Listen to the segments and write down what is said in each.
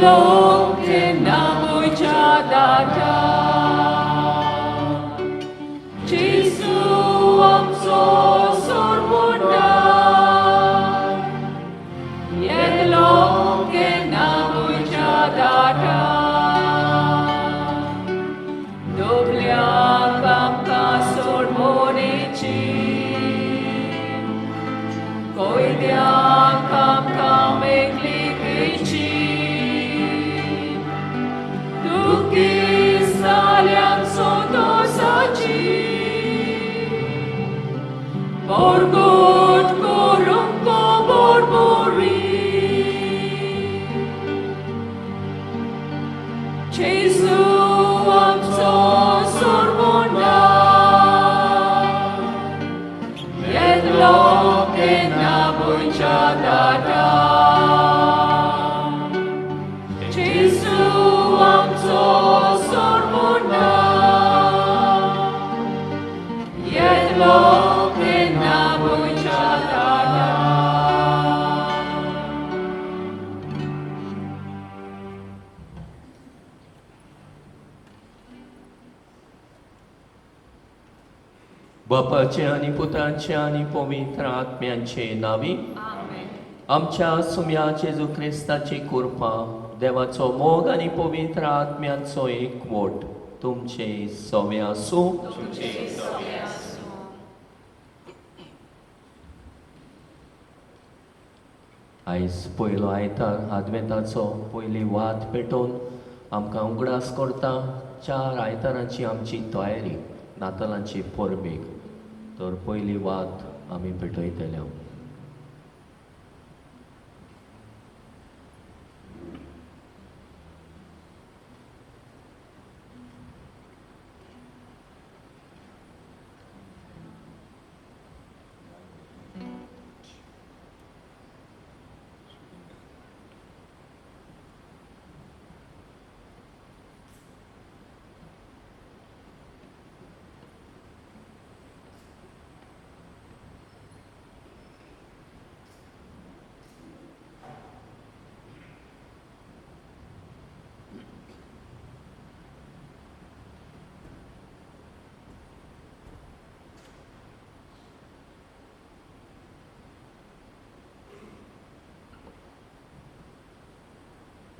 लोक ना दाता जेजू आमचो सोरमुंडा येतलो केन्ना वयच्या दाटा दुबल्याक आमकां सोडमोनेची कोयद्याक आमकां मेकळीकेची दुखी जाल्यांक संतोसाची परगट करूंक खबर बरी जेजू आमचो सोरमुंडा येतलो केन्ना वयच्या दाटा जेजू आमचो सोरमुंडा येतलो केन्ना वयच्या दाटा. बापाचे आनी पुताचे आनी पवित्र आत्म्यांचे नावी. आमेन. आमच्या सुम्या जेजू क्रिस्ताची कृपा, देवाचो मोग आनी पवित्र आत्म्यांचो एकवट तुमचे सवे आसूं. तुमचे सवे आसूं. आयज पयलो आयतार आदवेंताचो. पयली वात पेटोवन आमकां उगडास करता चार आयतारांची आमची तयारी नातालांची परबेक. तर पयली वात आमी पेटयतले.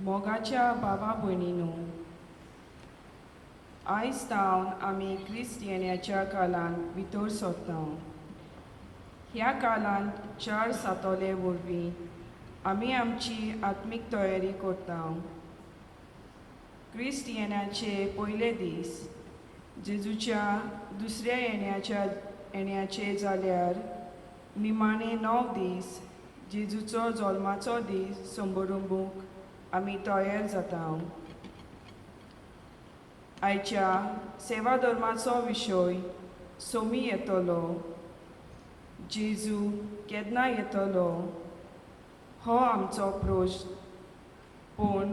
मोगाच्या बाबा भयणीनू, आयज तावन आमी क्रिस्त येण्याच्या काळांत भितर सरता. ह्या काळांत चार सातोले वरवीं आमी आमची आत्मीक तयारी करता. क्रिस्त येण्याचे पयले दीस जेजूच्या दुसऱ्या येण्याचे, जाल्यार निमाणे 9 दीस जेजूचो जल्माचो दीस संबरूंक आमी तयार जाता. आयच्या सेवा धर्माचो विशय सोमी येतलो. जेजू केन्ना येतलो हो आमचो प्रश्न. पूण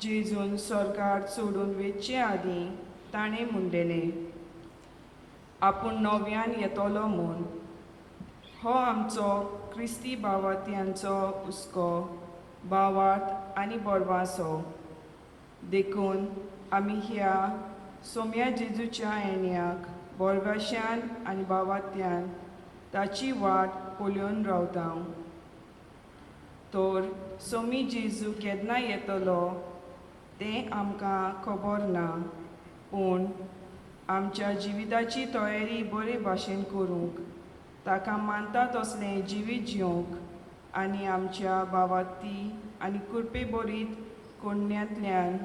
जेजून स्वर्गार चडून वचचे आदीं ताणें म्हणलेलें, आपूण नव्यान येतलो म्हूण. हो आमचो क्रिस्ती भावार्थ्यांचो हुस्को, भावार्थ आनी भरवंसो. देखून आमी ह्या सोम्या जेजूच्या येण्याक भरवंशान आनी भावार्थ्यान ताची वाट पळोवन रावता. तर सोमी जेजू केन्ना येतलो तें आमकां खबर ना, पूण आमच्या जिविताची तयारी बरे भाशेन करूंक, ताका मानता तसलें जिवीत जिवंक आनी आमच्या भावार्थी आनी कृपे भरीत कोण्यांतल्यान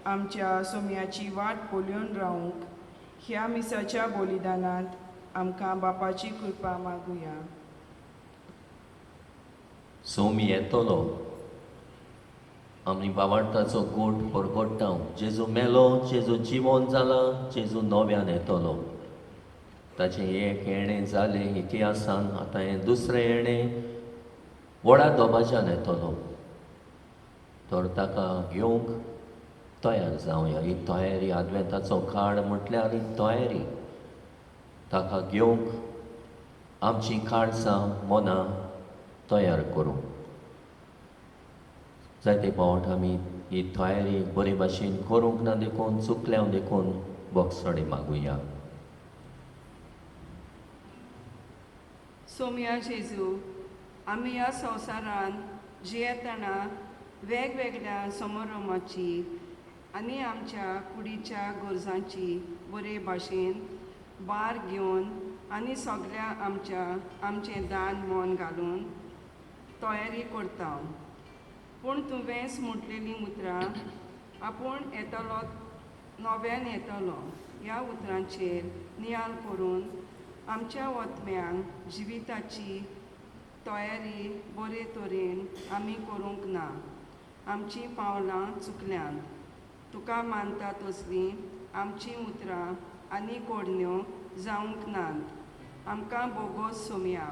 आमच्या सोम्याची वाट पळोवन रावंक ह्या मिसाच्या बलिदानांत आमकां बापाची कृपा मागुया. सोमी येतलो. आमी बावार्थाचो गोट परगट्टा. जेजू मेलो, जेजू जिवन जाला, जेजू नव्यान येतलो. ताचें एक येणें जालें इतिहासान, आतां हें दुसरें येणें व्हडा दबाज्यान येतलो. तर ताका घेवंक तयार जावया. ही तयारी, आदवेंताचो काळ म्हटल्यार ही तयारी. ताका घेवंक आमची काळजां, मनां तयार करूं. जायते फावट आमी ही तयारी बरे भाशेन करूंक ना देखून चुकल्या देखून बोगसणी मागुया. सोम्या जेजू, आमी ह्या संवसारांत जियेतना वेगवेगळ्या समारंभाची आनी आमच्या कुडीच्या गरजांची बरे भाशेन भार घेवन आनी सगळ्या आमच्या आमचें दान मन घालून तयारी करता. पूण तुवेंच म्हटलेलीं उतरां आपूण येतलो नव्यान येतलो ह्या उतरांचेर नियाळ करून आमच्या वतम्यांक जिविताची तयारी बरे तरेन आमी करूंक ना. आमचीं पावलां चुकल्यांत. तुका मानता तसलीं आमचीं उतरां आनी कोडण्यो जावंक नात. आमकां बोगोस सोमया.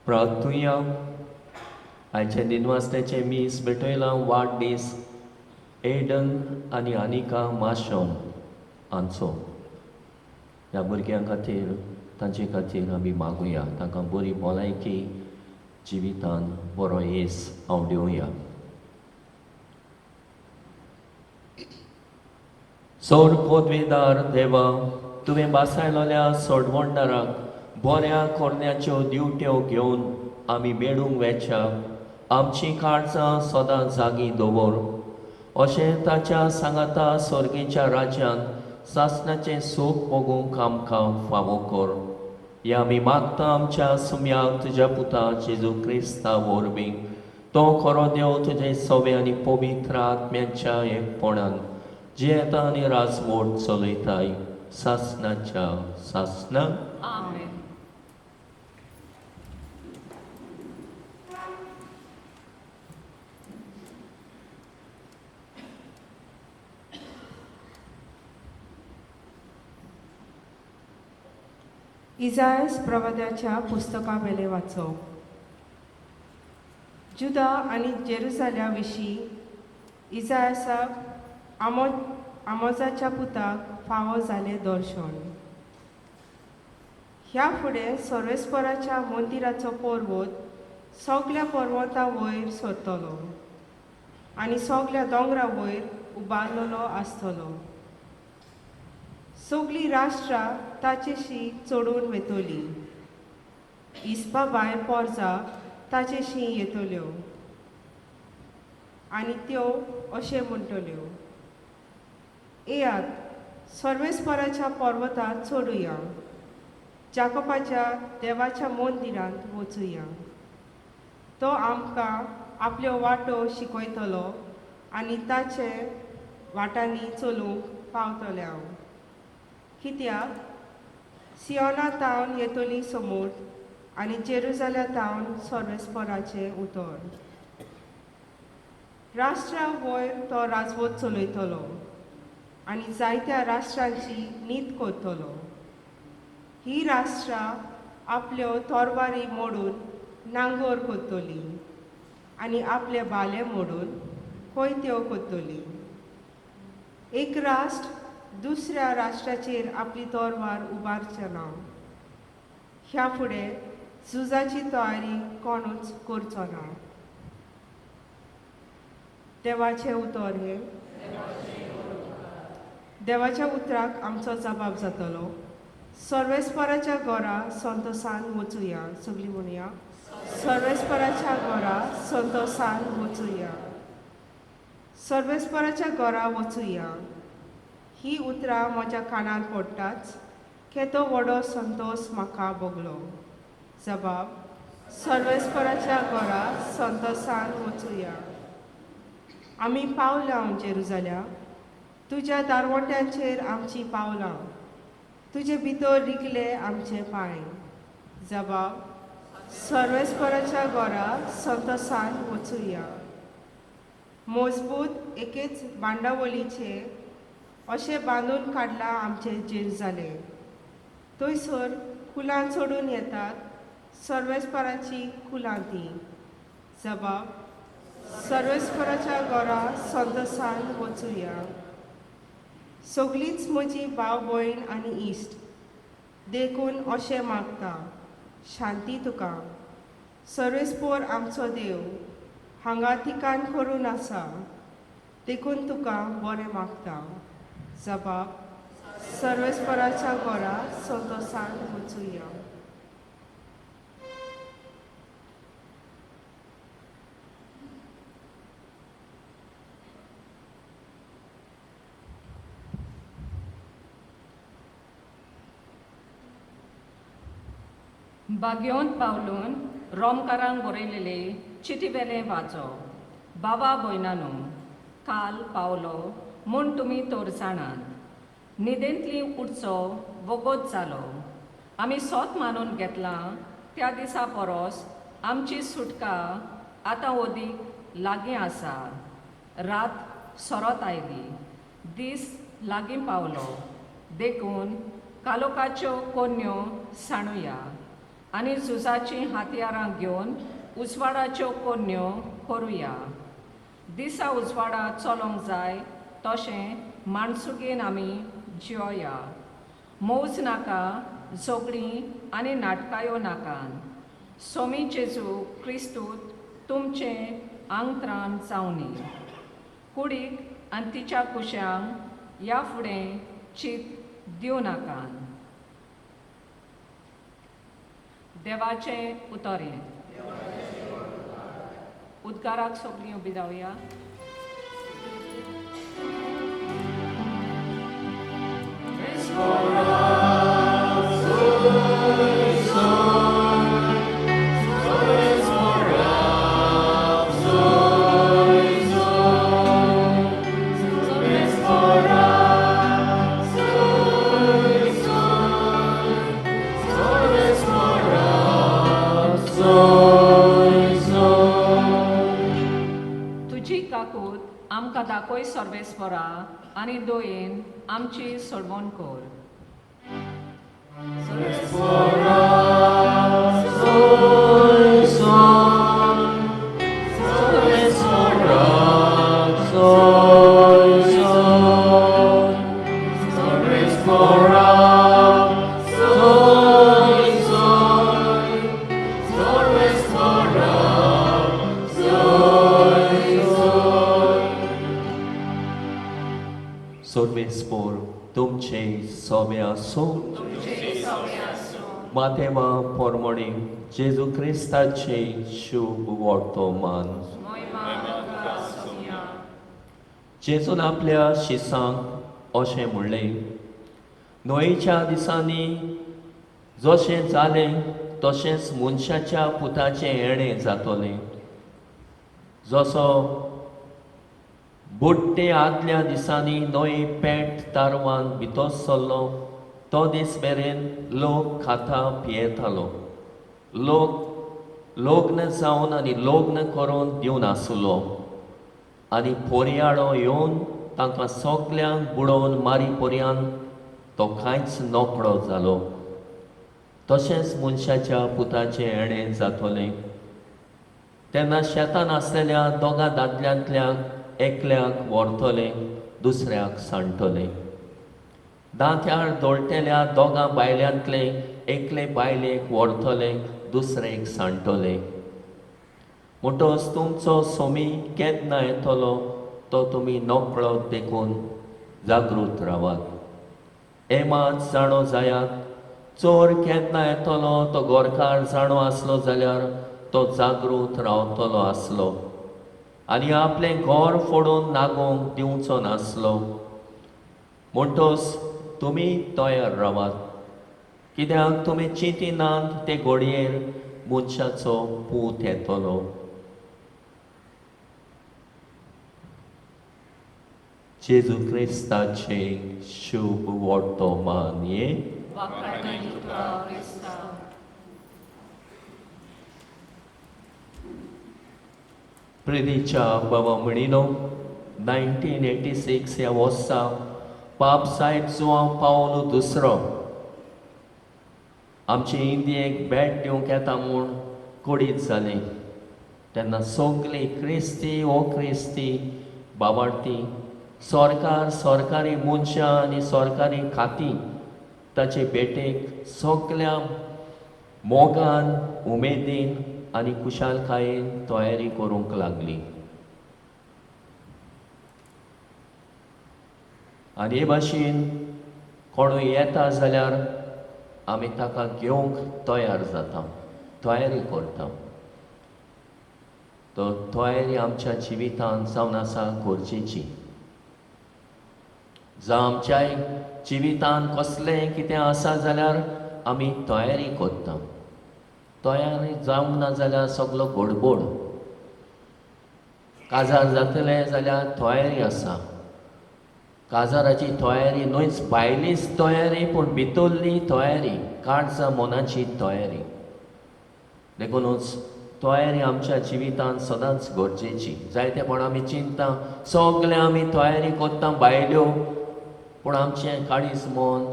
प्रार्थुया. आयचे दिनवासण्याचें मीस भेटयलां वाडदीस एडन आनी अनिका माशोन हांचो. ह्या भुरग्यां खातीर तांचे खातीर आमी मागुया, तांकां बरी भलायकी जिवितान बरो येस हांव दिवया. सोड पदवीदार देवा, तुवें बासायलोल्या सोडवणदाराक बऱ्या कोरण्याच्यो दिवट्यो घेवन आमी मेळूंक वेच्या आमचीं काळजां सदां जागीं दवर. अशें ताच्या सांगाता सर्गीच्या राज्यान सासणाचें सूख भोगूंक आमकां फावो कर. ह्या आमी मागता आमच्या सुम्याक तुज्या पुता जेजू क्रिस्ता वरवीं. तो खरो देव तुजे सवे आनी पवित्र आत्म्याच्या एकपणान जियेता आनी राजवट चलयताय सासणाच्या सासणां. आमेन. इजायस प्रवाद्याच्या पुस्तकावेले वाचप. जुदा आनी जेरुजाल्या विशीं इजायसाक आमोजाच्या पुताक फावो जालें दर्शन. ह्या फुडें सर्वेस्पराच्या मंदिराचो पर्वत सगल्या पर्वता वयर सरतलो आनी सगल्या दोंगरा वयर उबारलेलो आसतलो. सगळीं राष्ट्रां ताचेशी चडून वेतली. इस्पा भायर पोरजा ताचेशी येतल्यो आनी त्यो अशें म्हणटल्यो, येयात सर्वेस्पराच्या पर्वतार चडुया, जाकोबाच्या देवाच्या मंदिरांत वचुया. तो आमकां आपल्यो वाटो शिकयतलो आनी ताचे वाटांनी चलूंक पावतले हांव. कित्याक सियोना तावन येतली समोर आनी जेरुजाल्या तावन सर्वेस्पराचें उतर. राष्ट्रा वयर तो राजवट चलयतलो आनी जायत्या राष्ट्रांची नीत करतलो. ही राष्ट्रां आपल्यो तोरवारी मोडून नांगोर करतली आनी आपले भाले मोडून कोयत्यो करतली. एक राष्ट्र दुसऱ्या राष्ट्राचेर आपली तोरवार उबारचे ना. ह्या फुडें झुजाची तयारी कोणूच करचो ना. देवाचें उतर हें. देवाच्या उतराक आमचो जबाब जातलो. सर्वेस्पराच्या घरा संतोसान वचुया. सगळीं म्हणया, सर्वेस्पराच्या घरा संतोसान वचुया. सर्वेस्पराच्या घरा वचुया ही उतरां म्हज्या कानार पडटाच केदो व्हडो संतोस म्हाका भोगलो. जबाब, सर्वेस्पराच्या घरा संतोसान वचुया. आमी पावलां जेरुजाल्या, तुज्या दारवट्यांचेर आमचीं पावलां, तुजे भितर रिगले आमचे पांय. जबाब, सर्वेस्पराच्या घरा संतोसान वचुया. मजबूत एकेच बांदावळीचे अशें बांदून काडलां आमचें जेरुजालें. थंयसर कुलां चडून येतात सर्वेस्पराचीं कुलां तीं. जबाब, सर्वेस्पराच्या घरा संतोसान वचुया. सगळींच म्हजी भाव भयण आनी इश्ट, देखून अशें मागता, शांती तुका. सर्वेस्पोर आमचो देव हांगा ठिकाण करून आसा, देखून तुका बरें मागता. जबाब, सर्वेस्पराच्या घरा संतोसान वचुया. बागयोंत पावलून रोमकारांक बरयलेले चिटी वेले वाचो. बाबा भयणानो, काल पावलो म्हूण तुमी तर जाणात. न्हिदेंतली उठचो वगत जालो. आमी सोत मानून घेतलां त्या दिसा परस आमची सुटका आतां अदीक लागीं आसा. रात सरत आयली, दीस लागीं पावलो, देखून कालोकाच्यो कोन्यो सांडुया आनी झुजाचीं हातयारां घेवन उजवाडाच्यो कोन्यो करुया. दिसा उजवाडा चलोंक जाय तशें माणसुगेन आमी जियोया. मौज नाका, झगडीं आनी नाटकायो नाका. सोमी जेजू क्रिस्तूत तुमचें आंगत्राण जावनी. कुडीक आनी तिच्या कुश्यांक ह्या फुडें चीत दिवं नाका. देवाचें उतर हें. उद्गाराक सगळीं उबी रावया. तुजी काकूत आमकां दाखय सर्वेस्परा आनी दयेन आमची सोडवण कर. सर्वेस्पोर तुमचे सोबे आसूं. मातेमा पोरमोणी जेजू क्रिस्ताचे शुभ वर्तमान. जेजून आपल्या शिसांक अशें म्हणलें, न्हंयेच्या दिसांनी जशें जालें तशेंच मनशाच्या पुताचें येणें जातलें. जसो बुडटे आदल्या दिसांनी न्हंय पेट तारवान भितर सरलो तो दीस मेरेन लोक खाता पियेतालो. लोक लग्न जावन आनी लग्न करून दिवन आसलो आनी पोरयाळो येवन तांकां सगल्यांक बुडोवन मारी पर्यान तो कांयच नकळो जालो. तशेंच मनशाच्या पुताचें येणें जातलें. तेन्ना शेतान आसलेल्या दोगां दादल्यांतल्या एकल्याक व्हरतलें, दुसऱ्याक सांडटलें. दांत्यार दळटेल्या दोगां बायल्यांतले एकले बायलेक व्हरतले, दुसरेक सांडटले. म्हणटच तुमचो सोमी केन्ना येतलो तो तुमी नकळत, देखून जागृत रावात. हें मात जाणो जायात, चोर केन्ना येतलो तो गोरकार जाणो आसलो जाल्यार तो जागृत रावतलो आसलो आनी आपलें घर फोडून नागोवंक दिवचो नासलो. म्हणटच तुमी तयार रावात, कित्याक तुमी चिंतिनात ते घडयेर मनशाचो पूत येतलो. जेजू क्रिस्ताचे शुभ वर्तमान हे. वाखाणणी तुका क्रिस्ता. प्रितीच्या बाबा म्हणिनो, 1986 ह्या वर्सा पाप साहेब जुआंव पावलो दुसरो आमचे इंडियेक भेट दिवंक येता म्हूण कोडीत जालें. तेन्ना सगळीं क्रिस्ती ओ क्रिस्ती बाबार्थी सरकार, सरकारी मनशां आनी सरकारी खातीं ताचे भेटेक सगल्या मोगान, उमेदीन आनी खुशालकायेन तयारी करूंक लागली. आनी हे भाशेन कोणूय येता जाल्यार आमी ताका घेवंक तयार जाता, तयारी करता. तो तयारी आमच्या जिवितांत जावन आसा गरजेची. जावं आमच्याय जिवितांत कसलें कितें आसा जाल्यार आमी तयारी करता. तयारी जावंक ना जाल्यार सगलो गडबड. काजार जातलें जाल्यार तयारी आसा. काजाराची तयारी न्हयच भायलीच तयारी, पूण भितरली तयारी, काळजा मनाची तयारी. देखुनूच तयारी आमच्या जिवितांत सदांच गरजेची. जायते पण आमी चिंता, सगळें आमी तयारी करता भायल्यो, पूण आमचें काळीज मन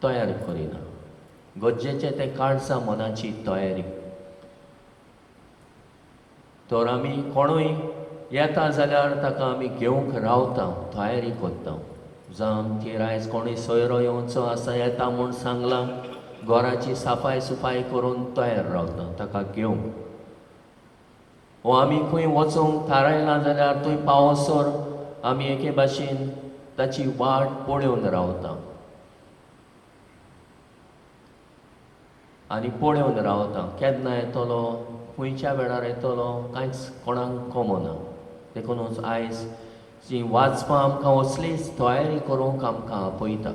तयार करिना. गरजेचें तें काळजा मनाची तयारी. तर आमी कोणूय येता जाल्यार ताका आमी घेवंक रावता, तयारी करता. जावं आमगेर आयज कोणूय सोयरो येवचो आसा, येता म्हूण सांगलां, घराची सफाय सुफाय करून तयार रावता ताका घेवंक. वो आमी खंय वचूंक थारायलां जाल्यार थंय पावसर आमी एके भाशेन ताची वाट पळोवन रावता आनी पळोवन रावता केन्ना येतलो, खंयच्या वेळार येतलो, कांयच कोणाक कमना. देखूनच आयज जी वाचपां आमकां असलीच तयारी करूंक आमकां आपयता.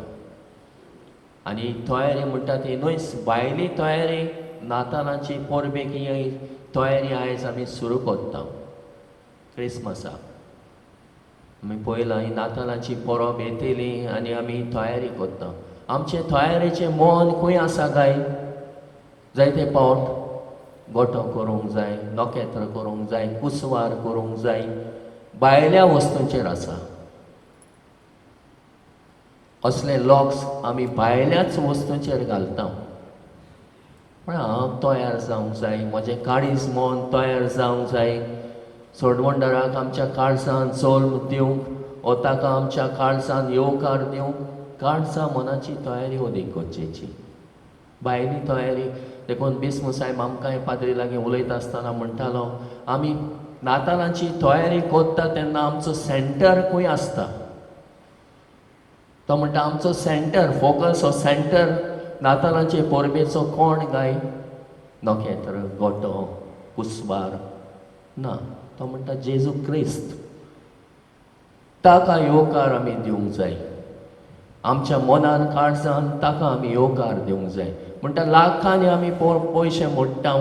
आनी तयारी म्हणटा ती न्हयच भायली तयारी, नातालांची परबेक ही तयारी आयज आमी सुरू करता. क्रिसमसाक आमी पळयलां ही नातालांची परब येतली आनी आमी तयारी करता. आमचें तयारेचें मन खंय आसा काय? जायते पावट गोटो करूंक जाय, नखेत्र करूंक जाय, कुसवार करूंक जाय, भायल्या वस्तूंचेर आसा. असले लॉक्स आमी भायल्याच वस्तूंचेर घालता. पूण हांव तयार जावंक जाय, म्हजें काळीज मन तयार जावंक जाय. सोडवणदाराक आमच्या काळजान जल्म दिवंक वो ताका आमच्या काळजान येवकार दिवंक काळजा मनाची तयारी अदीक गरजेची, भायली तयारी. देखून बिस्मू साहेब आमकां पाद्री लागीं उलयता आसतना म्हणटालो, आमी नातालांची तयारी करता तेन्ना आमचो सेंटर खंय आसता? तो म्हणटा आमचो सेंटर, फोकस हो सेंटर नातालांचे परबेचो कोण काय? नखेत्र, गोटो, कुसवार ना. तो म्हणटा जेजू क्रिस्त. ताका येवकार आमी दिवंक जाय. आमच्या मनान काळजान ताका आमी येवकार दिवंक जाय. म्हणटा लाखांनी आमी पयशे मोडटा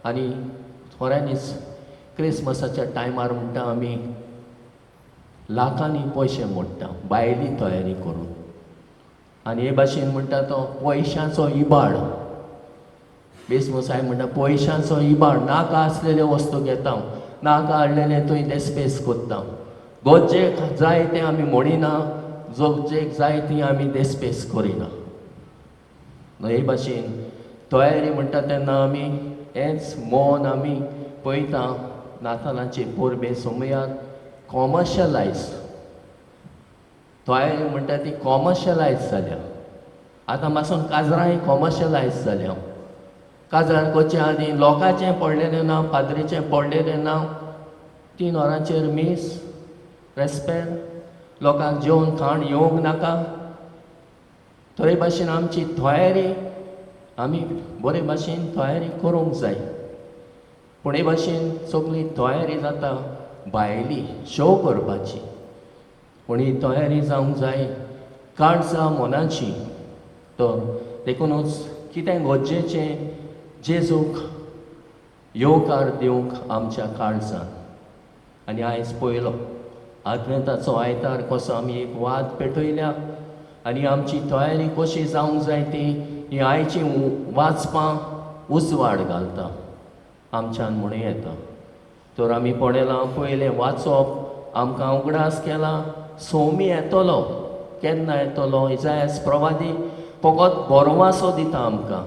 आनी खऱ्यांनीच क्रिसमसाच्या टायमार म्हणटा आमी लाखांनी पयशे मोडटा भायली तयारी करून. आनी हे भाशेन म्हणटा तो पयशांचो इबाड. बेस्मो साहेब म्हणटा पयशांचो इबाड, नाका आसलेल्यो वस्तू घेता, नाका हाडलेले थंय देस्पेस करता. गरजेक जाय तें आमी म्हणिना, गरजेक जाय ती आमी देस्पेस करिना. हे भाशेन तयारी म्हणटा तेन्ना आमी हेंच मन आमी पळयता नातालांचे परबे समयाक कॉमर्शलायज. तयारी म्हणटा ती कॉमर्शलायज जाल्या. आतां मातसो काजरांय कॉमर्शलायज जाल्या. काजार करचे आदी लोकांचें पडलेलें ना, पाद्रीचें पडलेलें ना. 3 वरांचेर मीस रेस्पेर, लोकांक जेवण खाण येवंक नाका. थंय भाशेन आमची तयारी आमी बरे भाशेन तयारी करूंक जाय. पूण हे भाशेन सगळी तयारी जाता भायली शो करपाची, पूण ही तयारी जावंक जाय काळजा मनाची. तर देखुनूच कितें गरजेचें जेजूक येवकार दिवंक आमच्या काळजान. आनी आयज पयलो आदवेंताचो आयतार कसो आमी एक वाद पेटयल्या आनी आमची तयारी कशी जावंक जाय ती ही आयची वाचपां उजवाड घालता आमच्यान म्हणूं येता. तर आमी पळयलां पयलें वाचप आमकां उगडास केला सोमी येतलो, केन्ना येतलो इजायास प्रवादी फकत बरोवासो दिता आमकां.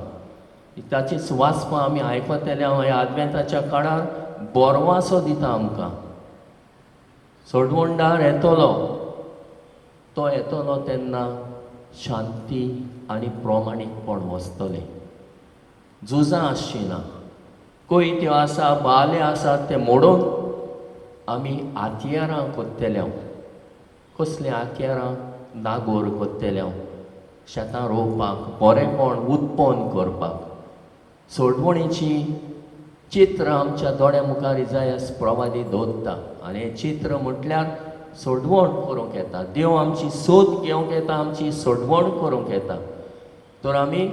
ताचीच वाचपां आमी आयकतले ह्या आदवेंताच्या काळार बरवासो दिता आमकां. सोडवणदार येतलो, तो येतलो तेन्ना शांती आनी प्रमाणीकपण वसतलें, झुजां आसचीं ना. कोयत्यो आसा, बाले आसात ते मोडून आमी हातयारां कोत्तले. कसलीं हातयारां? नागोर कोत्तले, शेतां रोवपाक, बरेंपण उत्पन्न करपाक. सोडवणीची चित्र आमच्या दोळ्या मुखार इजायास प्रवादी दवरता आनी हें चित्र म्हटल्यार सोडवण करूंक येता. देव आमची सोद घेवंक येता, आमची सोडवण करूंक येता. तर आमी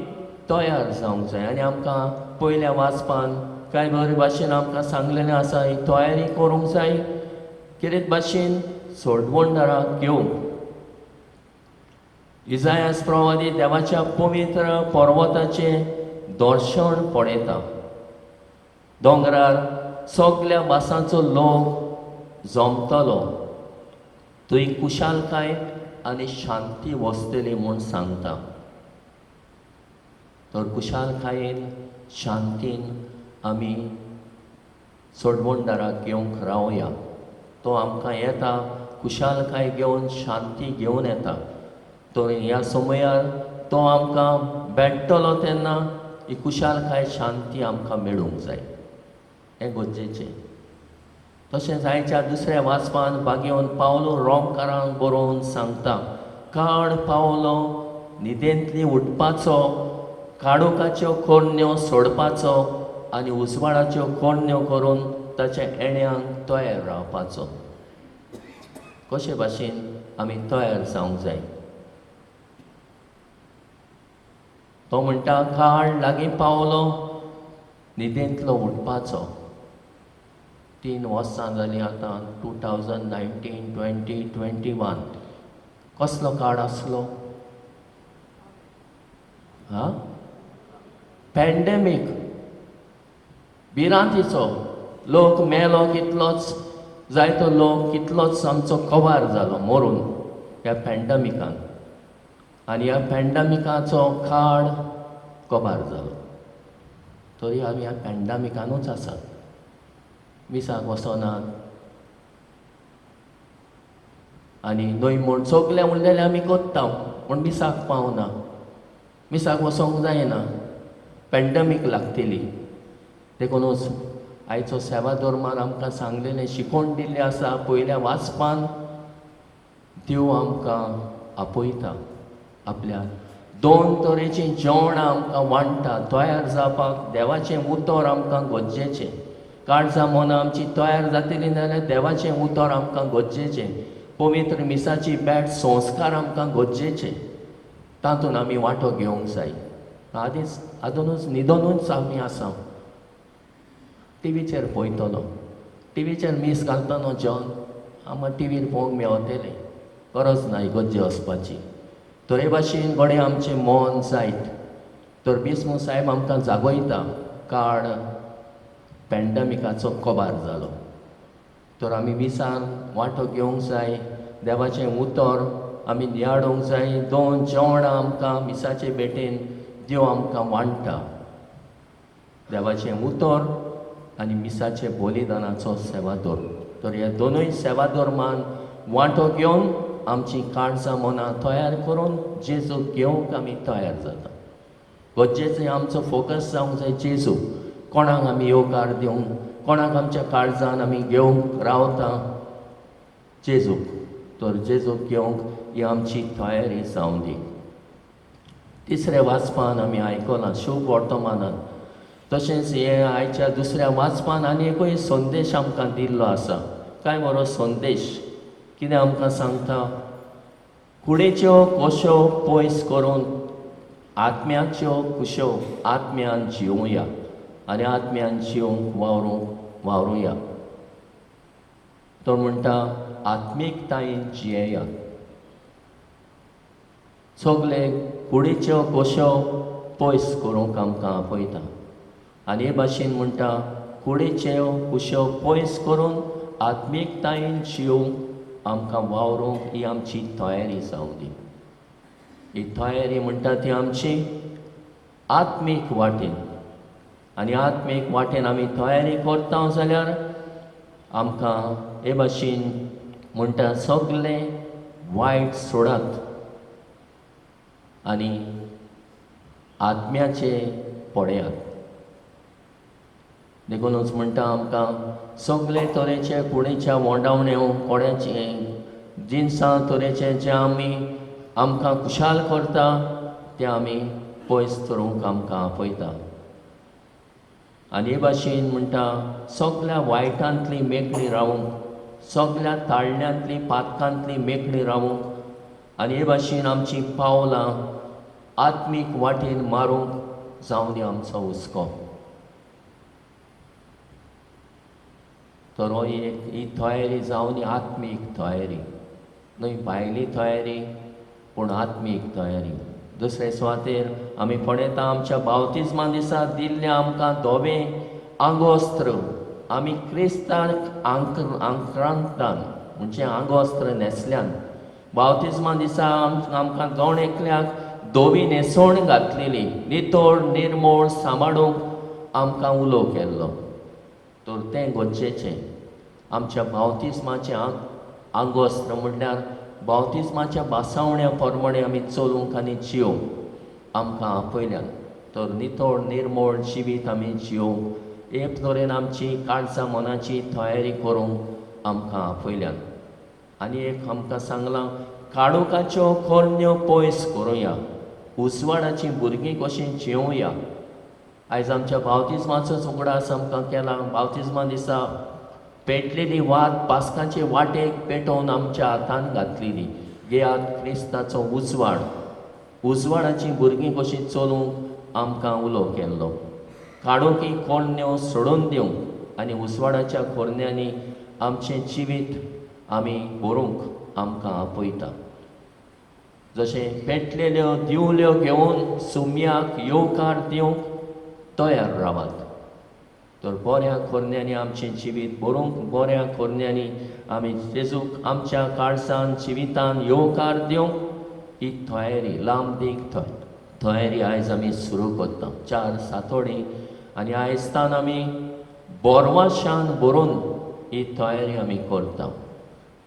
तयार जावंक जाय. आनी आमकां पयल्या वाचपान कांय बरे भाशेन आमकां सांगलेलें आसा ही तयारी करूंक जाय कितें भाशेन सोडवणदाराक घेवंक. इजायास प्रवादी देवाच्या पवित्र पर्वताचें दर्शन पळयता. दोंगरार सगल्या भासांचो लोक जमतलो, थंय कुशालकाय आनी शांती वसतली म्हूण सांगता. तर कुशालकायेन शांतीन आमी सोडवणदाराक घेवंक रावया. तो आमकां येता कुशालकाय घेवन, शांती घेवन येता. तर ह्या समयार तो आमकां भेटतलो तेन्ना ही कुशालकाय शांती आमकां मेळूंक जाय, हें गरजेचें. तशेंच आयच्या दुसऱ्या वाचपान बागेवन पावलो रोमकारांक बरोवन सांगता, काळ पावलो न्हिदेंतली उठपाचो, काळोखाच्यो कोरण्यो सोडपाचो आनी उजवाडाच्यो कोरण्यो करून ताच्या येण्यांक तयार रावपाचो. कशे भाशेन आमी तयार जावंक जाय. तो म्हणटा काळ लागीं पावलो न्हिदेंतलो उठपाचो. 3 वर्सां जालीं आतां, 2019, 20, 21. कसलो काळ आसलो? हा, पॅन्डेमीक, भिरांतीचो. लोक मेलो कितलोच, जायतो लोक कितलोच आमचो कवार जालो मरून ह्या पॅन्डेमिकान. आनी ह्या पॅन्डेमिकाचो काळ कबार जालो. तरी आमी ह्या पॅन्डेमिकानूच आसात, मिसाक वचनात आनी न्हय म्हूण सगळें उरलेलें आमी करता, पूण मिसाक पावना, मिसाक वचोंक जायना, पॅन्डेमीक लागतली. देखूनच आयचो सेवा धर्मान आमकां सांगलेलें, शिकोवन दिल्लें आसा. पयल्या वाचपान देव आमकां आपयता, आपल्या 2 तरेचीं जेवणां आमकां वांट्टा. तयार जावपाक देवाचें उतर आमकां गरजेचें. काळजां मनां आमची तयार जातली जाल्यार देवाचें उतर आमकां गरजेचें. पवित्र मिसाची भेट, संस्कार आमकां गरजेचे, तातूंत आमी वांटो घेवंक जाय. आदींच आदुनूच न्हिदोनूच आमी आसा. टिवीचेर पळयतलो, टिवीचेर मीस घालतलो जेवण आमकां टिवीर पळोवंक मेवतलें, गरज ना इगर्जे वचपाची. तर हे भाशेन घडये आमचें मन जायत. तर बिस्मू साहेब आमकां जागयता, काळ पॅन्डेमिकाचो कबार जालो. तर आमी मिसान वांटो घेवंक जाय, देवाचें उतर आमी नियाळूंक जाय. 2 जेवणां आमकां मिसाचे भेटेन देव आमकां वांट्टा, देवाचें उतर आनी मिसाचे बलिदानाचो सेवादोर. तर ह्या दोनूय सेवाधर्मान वांटो घेवन आमची काळजां मनां तयार करून जेजूक घेवंक आमी तयार जाता. गरजेचें आमचो फोकस जावंक जाय जेजू. कोणाक आमी येवकार दिवंक, कोणाक आमच्या काळजान आमी घेवंक रावता, जेजूक. तर जेजूक घेवंक ही आमची तयारी जावं दी. तिसऱ्या वाचपान आमी आयकलां शुभ वर्तमानान, तशेंच हे आयच्या दुसऱ्या वाचपान आनी एकूय संदेश आमकां दिल्लो आसा. कांय बरो संदेश कितें आमकां सांगता, कुडीच्यो कोश्यो पयस करून आत्म्याच्यो कुश्यो आत्म्यान जिवया आनी आत्म्यान जिवंक वावरूंक वावरुया. तो म्हणटा आत्मीकतायेन जियेया. सगळे कुडीच्यो कोश्यो पयस करूंक आमकां आपयता आनी हे भाशेन म्हणटा कुडीच्यो कुश्यो पयस करून आत्मीकतायेन जिवंक आमकां वावरूंक ही आमची तयारी जावं दी. ही तयारी म्हणटा ती आमची आत्मीक वाटेन, आनी आत्मीक वाटेन आमी तयारी करता जाल्यार आमकां हे भाशेन म्हणटा सगळें वायट सोडात आनी आत्म्याचे पळयात. देखूनच म्हणटा आमकां सगळे तरेचे कुडीच्या मोडावण्यो, कोड्याचे जिनसां तरेचे जे आमी आमकां खुशाल करता ते आमी पयस करूंक आमकां आपयता. आनी हे भाशेन म्हणटा सगळ्या वायटांतली मेकळी रावूंक, सगळ्या ताळण्यांतली पातकांतली मेकळी रावूंक आनी हे भाशेन आमची पावलां आत्मीक वाटेन मारूंक जावं दी आमचो हुस्को. तर हो एक ही तयारी जावं दी आत्मीक तयारी, न्हय भायली तयारी पूण आत्मीक तयारी. दुसरे सुवातेर आमी पळयता आमच्या बावतिज्मा दिसा दिल्लें आमकां धवें आंगवस्त्र आमी क्रिस्ताक आंक्रांतान म्हणजे आंगवस्त्र न्हेसल्यान. बावतिज्मा दिसा आमकां गण एकल्याक धवी न्हेसवण घातलेली, नितळ निर्मळ सांबाळूंक आमकां उलो केल्लो. तर तें गरजेचें आमच्या बावतिज्माचें आंगवस्त्र म्हणल्यार बावतिज्माच्या बासावण्या प्रमाणे आमी चलूंक आनी जियोवंक आमकां आपयल्यान. तर नितळ निर्मळ जिवीत आमी जियोवंक एक तरेन आमची काळजां मनाची तयारी करूंक आमकां आपयल्यान. आनी एक आमकां सांगलां काळोखाच्यो करण्यो पयस करुया, उजवाडाचीं भुरगीं कशीं जिवया. आयज आमच्या बावतिज्माचोच उगडास आमकां केला. बावतिज्मा दिसा पेटलेली वात पास्काचे वाटेक पेटोवन आमच्या हातान घातलेली. घेयात क्रिस्ताचो उजवाड, उजवाडाचीं भुरगीं कशीं चलूंक आमकां उलो केल्लो. काळोखी कोरण्यो सोडून दिवंक आनी उजवाडाच्या कोरण्यांनी आमचें जिवीत आमी बरोवंक आमकां आपयता. जशें पेटलेल्यो दिवल्यो घेवन सुम्याक येवकार दिवंक तयार रावात, तर बऱ्या कोरण्यांनी आमचें जिवीत बरोवंक, बऱ्या कोरण्यांनी आमी जेजूक आमच्या काळजान जिवितान येवकार दिवंक ही तयारी, लांब दीग तयारी आयज आमी सुरू करता. 4 सातोडी आनी आयजतान आमी बोरवाशान बरोवन ही तयारी आमी करता,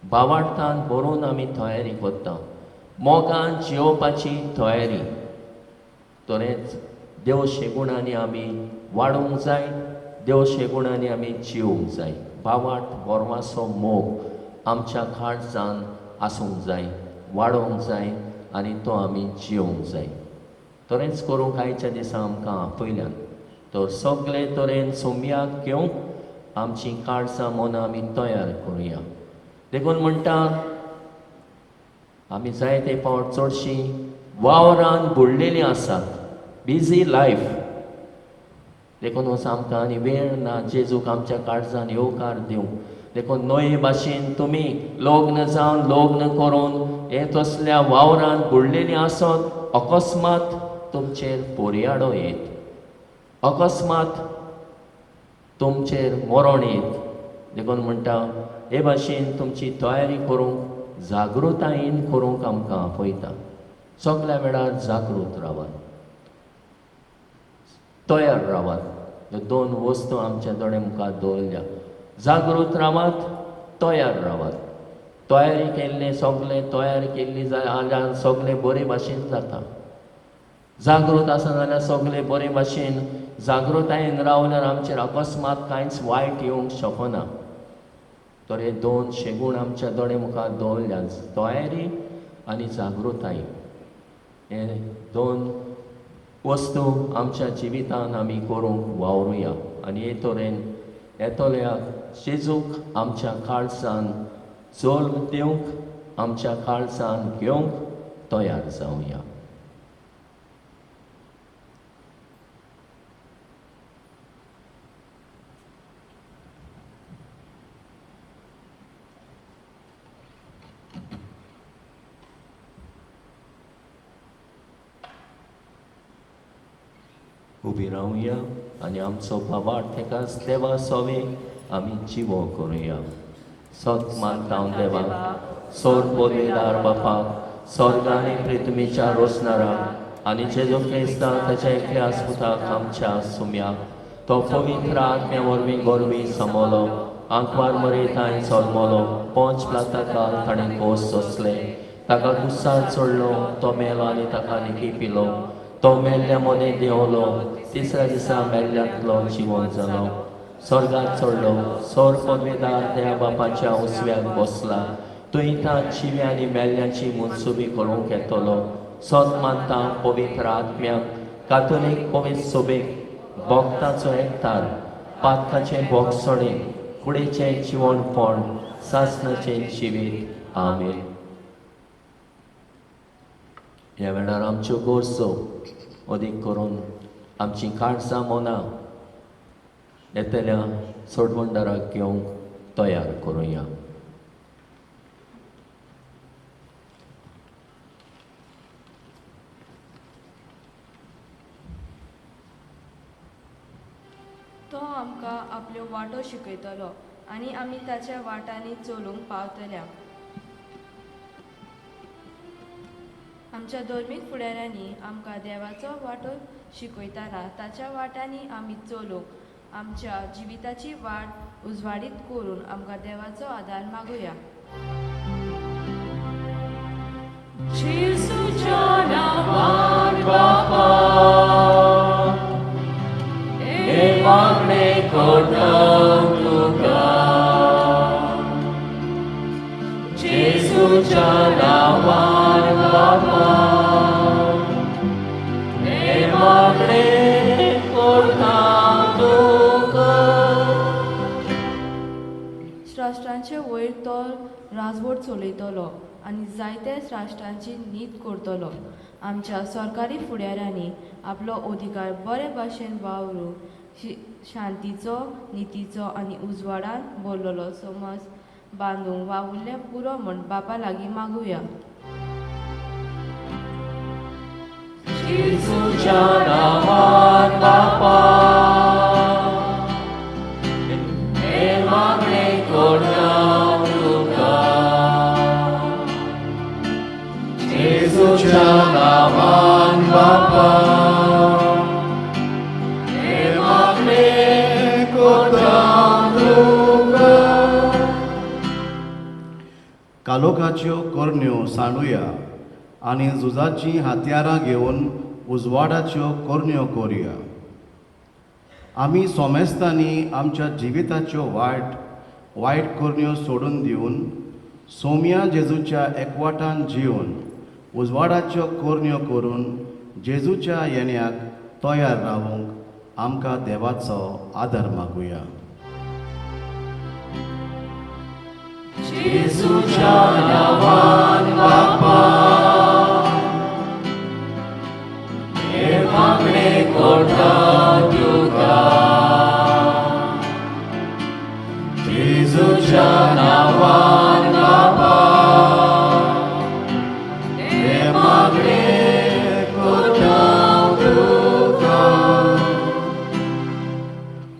बावार्थान बरोवन आमी तयारी करता, मोगान जियोवपाची तयारी. तरेंच देव शेगुणांनी आमी वाडोवंक जाय, देव शेगुणांनी आमी जियोवंक जाय. बावाट बोरवासो मोग आमच्या काळजान आसूंक जाय, वाडोवंक जाय आनी तो आमी जियोवंक जाय. तरेंच करूंक आयच्या दिसा आमकां आपयल्यान. तर सगळे तरेन सोम्याक घेवंक आमची काळजां मनां आमी तयार करुया. देखून म्हणटा आमी जायते फावट चडशीं वावरान बुडलेलीं आसात, बिजी लायफ. देखून आमकां आनी वेळ ना जेजूक आमच्या काळजान येवकार दिवंक. देखून न्हय भाशेन तुमी लग्न जावन लग्न करून हे तसल्या वावरान बुडलेलीं आसत, अकस्मात तुमचेर पोरयाडो येत, अकस्मात तुमचेर मरण येत. देखून म्हणटा हे भाशेन तुमची तयारी करूंक, जागृतायेन करूंक आमकां आपयता. सगल्या वेळार जागृत रावात, तयार रावात. ह्यो 2 वस्तू आमच्या दोळे मुखार दवरल्या, जागृत रावात, तयार रावात. तयारी केल्लें सगळें तयारी केल्ली जाल्यार सगळें बरे भाशेन जाता. जागृत आसा जाल्यार सगळें बरे भाशेन जागृतायेन रावल्यार आमचेर अकस्मात कांयच वायट येवंक शकना. तर हे दोन शेगूण आमच्या दोळे मुखार दवरल्यात, तयारी आनी जागृताय. हे दोन वस्तू आमच्या जिवितान आमी करूंक वावरुया आनी हे तरेन येतल्या जेजूक आमच्या काळजान जल्म दिवंक, आमच्या काळजान घेवंक तयार जावया. उबी रावया आनी आमचो भावार्थ एकाच देवा सोवे आमी जिवो करुया. सत मानता हांव देवाक, सोर पदवेदार बापाक, स्वर्ग आनी पृथ्वीच्या रोसणाराक आनी जेजू क्रिस्ताक ताच्या एकल्या पुताक आमच्या सुम्याक, तो पवित्र आत्म्या वरवीं गोरवी समलो, आंकवार मरे ताणें जल्मलो, पंच प्लाता काल ताणें खोस सोंसले, ताका गुस्सार चडलो, तो मेलो आनी ताका निकी पिलो, तो मेल्ल्या मदें देंवलो, तिसऱ्या दिसा मेल्ल्यांतलो जिवन जालो, स्वर्गात चडलो, सोर पदवेदार देवा बापाच्या उजव्याक बसला, थंय ता जिव्या आनी मेल्ल्याची मनसुबी करूंक येतलो. सत मानता पवित्र आत्म्याक, कातोलीक पवित्र सोबेक, भक्ताचो एकतार, पातकाचें भोगसणें, कुडीचें जिवणपण, सासणाचें जिवीत. आमेन. ह्या वेळार आमच्यो गरजो अदीक करून आमची काळजां मनां येतल्या सोडवणदाराक घेवंक तयार करुया. तो आमकां आपल्यो वाटो शिकयतलो आनी आमी ताच्या वाटांनी चलूंक पावतल्या. आमच्या धर्मीक फुडाऱ्यांनी आमकां देवाचो वाटो शिकयतना ताच्या वाटांनी आमी चलूंक आमच्या जिविताची वाट उजवाडीत करून आमकां देवाचो आदार मागुया. जेजूच्या नांवान बापा, हे मागणें करता तुका, जेजूच्या नांवान बापा, हे मागणें करता तुका. राष्ट्रांचे वयर तो राजवट चलयतलो आनी जायत्या राष्ट्रांची नीत करतलो. आमच्या सरकारी फुडाऱ्यांनी आपलो अधिकार बरे भाशेन वावरून शांतीचो, नितीचो आनी उजवाडान भरलेलो समाज बांदूंक वावुरलें पुरो म्हूण बापा लागीं मागुया. जेजूच्या नांवान बापा, हे मागणें करता तुका, जेजूच्या नांवान बापा, हे मागणें करता तुका. कालोखाच्यो करण्यो सांडुया आनी झुजाचीं हत्यारां घेवन उजवाडाच्यो करण्यो करुया. आमी सोमेस्तांनी आमच्या जिविताच्यो वायट वायट करण्यो सोडून दिवन सोम्या जेजूच्या एकवटान जिवन उजवाडाच्यो करण्यो करून जेजूच्या येण्याक तयार रावूंक आमकां देवाचो आदार मागुया. जेजूच्या नांवान बापा, हे मागणें करता तुका, जेजूच्या नांवान बापा, हे मागणें करता तुका.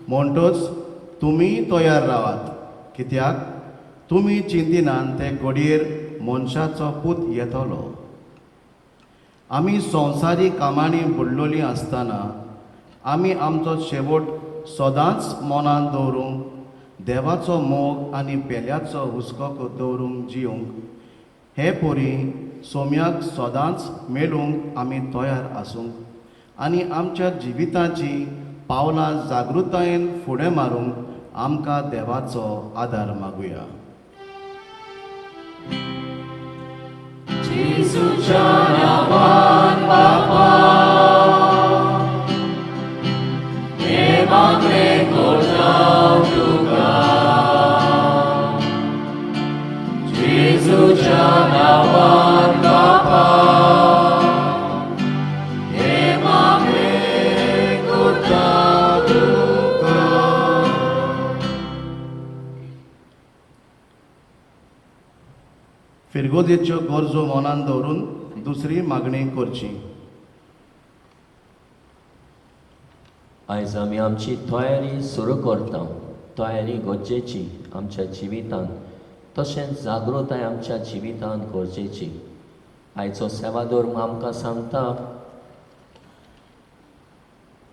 म्हणटच तुमी तयार रावात, कित्याक तुमी चिंतिनान ते घडयेर मनशाचो पूत येतलो. आमी संवसारीक कामांनी बुडलोलीं आसतना आमी आमचो शेवट सदांच मनांत दवरूंक देवाचो मोग आनी पेल्याचो हुस्को दवरूंक जिवंक हे परी सोम्याक सदांच मेळूंक आमी तयार आसूंक आनी आमच्या जिविताची पावलां जागृतायेन फुडें मारूंक आमकां देवाचो आदार मागुया. जेजूच्या नांवान बापा हे मागणें करता तुका, जेजूच्या नांवान बापा हे मागणें करता तुका. फिरगोजेच्यो गरजो मनान दवरून दुसरी मागणी करची. आयज आमी आमची तयारी सुरू करता. तयारी गरजेची आमच्या जिवितांत, तशेंच जागृताय आमच्या जिवितांत गरजेची. आयचो सेवाधर्म आमकां सांगता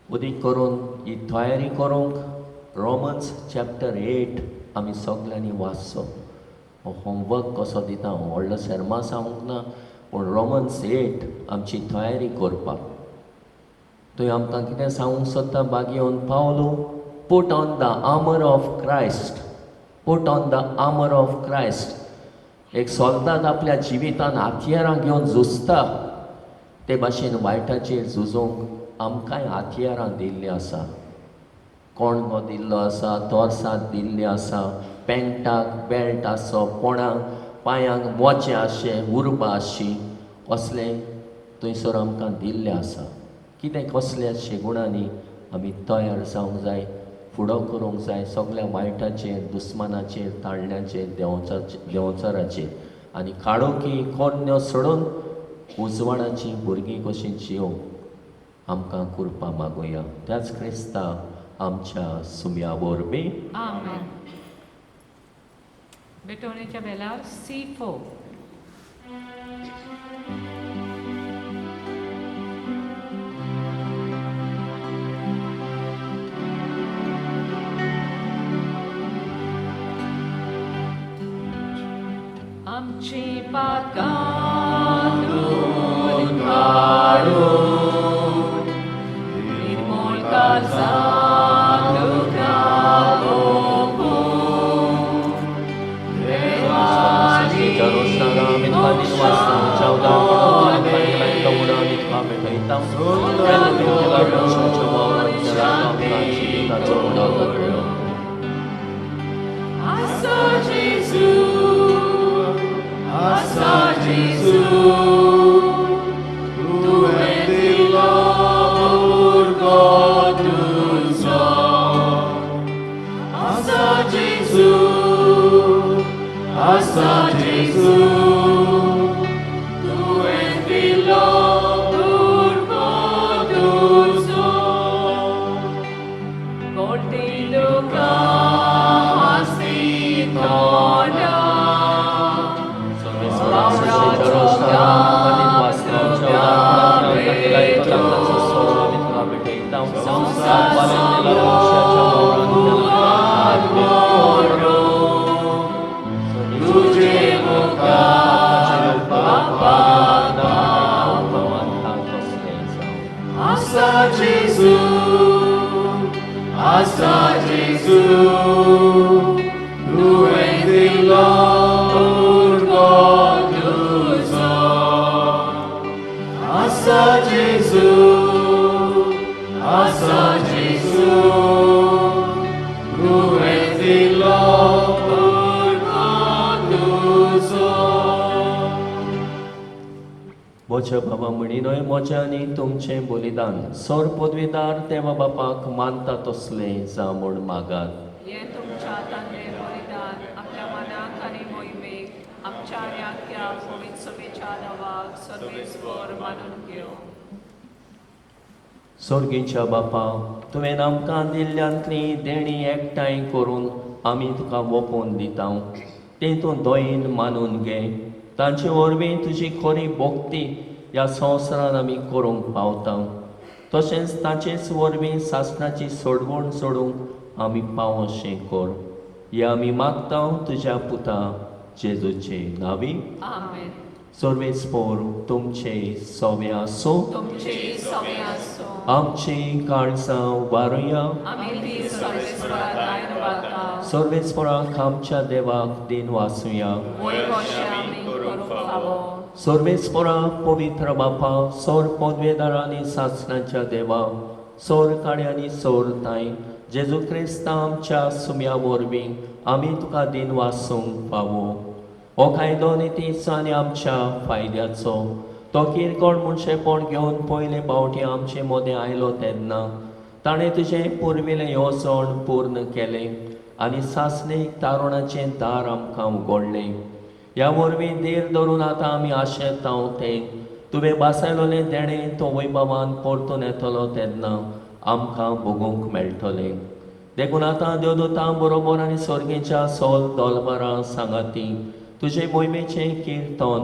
उदीक करून ही तयारी करूंक रोमन्स चॅप्टर 8 आमी सगल्यांनी वाचचो. हो होमवर्क कसो दिता, व्हडलो शर्मा सांगूंक ना, पूण रोमन्स 8 आमची तयारी करपाक. थंय आमकां कितें सांगूंक सोदता बागयोन पावलो, put on the armour of Christ, put on the armour of Christ. एक सोल्दाद आपल्या जिवितान हत्यारां घेवन झुजता, ते भाशेन वायटाचेर झुजोवंक आमकांय हत्यारां दिल्लीं आसा. कोणगो दिल्लो आसा, तोरसाद दिल्ली आसा, पॅन्टाक बेल्ट आसो, पोणाक पांयांक मोचे आसचे, उर्बा आसची, असलें थंयसर आमकां दिल्लें आसा. कितें कसल्या शेगुणांनी आमी तयार जावंक जाय, फुडो करूंक जाय सगल्या वायटाचेर, दुस्मानाचेर, ताळण्याचेर, देंवचाराचेर, आनी काळोखी कोन्न्यो सोडून उजवाडाची भुरगीं कशीं जियोवंक आमकां कृपा मागुया. त्याच क्रिस्ता आमच्या सुम्या वरवीं. आमेन. बेटोणेच्या वेलार C4. आमची पातकां दूर काडून निर्मूळ काळजां तुका ओंपून देवाची आसा जेजू, आसा जेजू, तुवें दिलो उर्गो तुजो. आसा जेजू, आसा जेजू, तुवें दिलो उर्गो तुजो. कोटी दुकां हांसती तोंडां, आसा जेजू, आसा जेजू, तुवें दिलो उर्गो तुजो. आसा जेजू, आसा जेजू, तुवें दिलो उर्गो तुजो. म्हज्या बाबा म्हणी न्हय म्हजें आनी तुमचें बलिदान सोर पदवीदार देवा बापाक मानता तसलें जावं म्हूण मागात. हें तुमच्या तांदे बलिदान आपल्या मनाक आनी मोहिमेक आमच्या आनी आख्या पवित्र सभेच्या नांवाक सर्वेस्पर मानून घेवं. सोर्गीच्या बापा, तुवें आमकां दिल्ल्यांतली देणी एकठांय करून आमी तुका वोपोवन दिता, तें तूं दयेन मानून घे. तांचे वरवीं तुजी खरी भक्ती ह्या संवसारान आमी करूंक पावता, तशेंच ताचेच वरवीं सासणाची सोडवण सोडूंक आमी पाव अशें कर. हे आमी मागता तुज्या पुता जेजूचे नांवी. आमेन. सर्वेस्पोर तुमचे सोवे आसूं. तुमचे सवे आसूं. आमची काळजां वारुया. आमी ती सर्वेस्परा दायन उबारता. सर्वेस्पोराक आमच्या देवाक दिन वाचुया. वयर कशें आमी करूंक फावो. सर्वेस्पोरा पवित्र बापा, सोर पदवेदार आनी सासणाच्या देवा, सोर काळे आनी सोर ताय जेजू क्रिस्ता आमच्या सुम्या वरवीं आमी तुका दिन वासूंक फावो. हो कायदो नितीचो आनी आमच्या फायद्याचो. तो किरकोळ मनशेपण घेवन पयले फावटी आमचे मदें आयलो तेन्ना ताणें तुजें पुर्विलें येवजण पूर्ण केलें आनी सासणीक तारुणाचें दार आमकां उगडलें. ह्या वरवीं धीर धरून आतां आमी आशेतां तें तुवें बासायलोलें देणें तो वैभवान परतून येतलो तेन्ना आमकां भोगूंक मेळटलें. देखून आतां देवदूतां बरोबर आनी सर्गेच्या सोल दोलबरां सांगाती तुजे मोहिमेचें किर्तन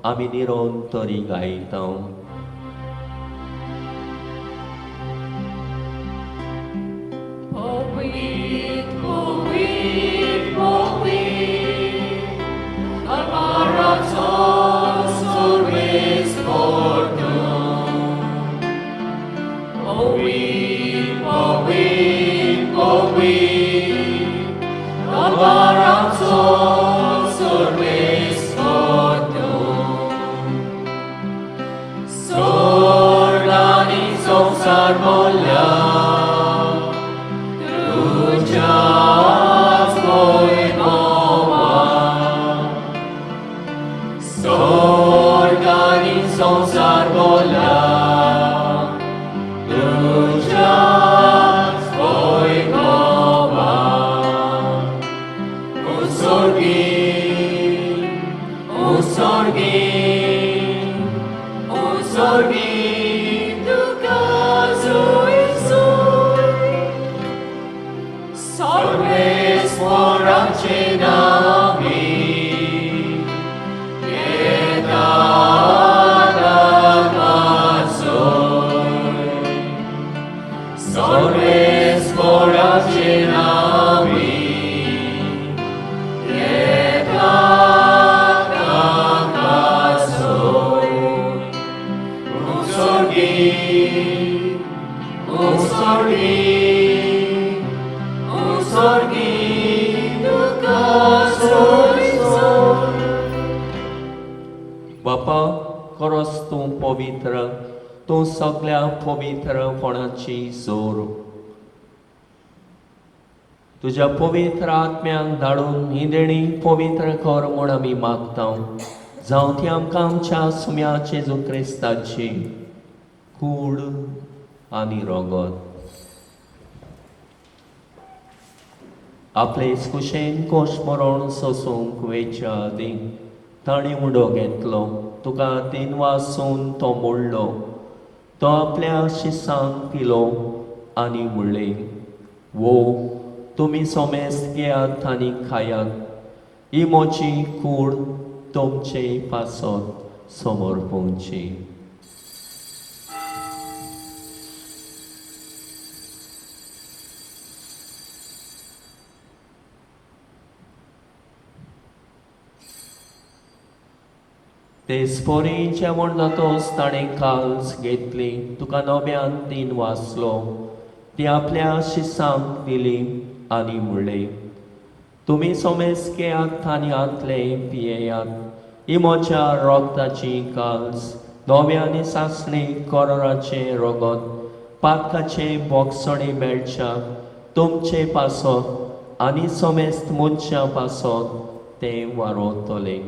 आमी निरोन तरी गायता. Poet, poet, poet, Albarazos orbis portum. Poet, poet, poet, Albarazos orbis portum. Sorgani संसार बोल्या, तुझ्याच वैभवा. स्वर्गानी संसार बोल्या, तुझ्याच वैभवा. उत्सर्गी, उत्सर्गी, उत्सर्गी तुका जुईसूय. सर्वेस्पराचे नामी येता ताकासोय. सर्वेस्पराचे नामी येता ताकासोय. उत्सर्गी, उत्सर्गी, उत्सर्गी तुका सोयसोय. बापा, खरोच तूं पवित्र, तूं सगळ्या पवित्रपणाची जोर. तुज्या पवित्र आत्म्यांक धाडून ही देणी पवित्र कर म्हूण आमी मागता. जावं ती आमकां आमच्या सुम्या जेजू क्रिस्ताची कूड आनी रगत. आपले कुशेन कोश मरण सोसूंक वेच्या आदीं ताणें उडो घेतलो. तुका तीन वासून तो मोडलो. तो आपल्या शिसांक दिलो आनी म्हणलें, वो तुमी सोमेस्त घेयात आनी खायात. ही म्हजी कूड तुमचे पासत समर्पणची. तेच परी जेवण जातोच ताणें काल्स घेतली, तुका नव्यान तीन वाचलो, ती आपल्या शिसांक दिली आनी म्हणलें, तुमी सोमेस्त घेयात आनी हांतले पियेयात. ही म्हज्या रोगताची काल्स, नव्या आनी सासणी कोरोराचें रगत, पातकाचें बोगसणें मेळच्या तुमचे पासत आनी सोमेस्त मनशां पासत तें वारोतलें.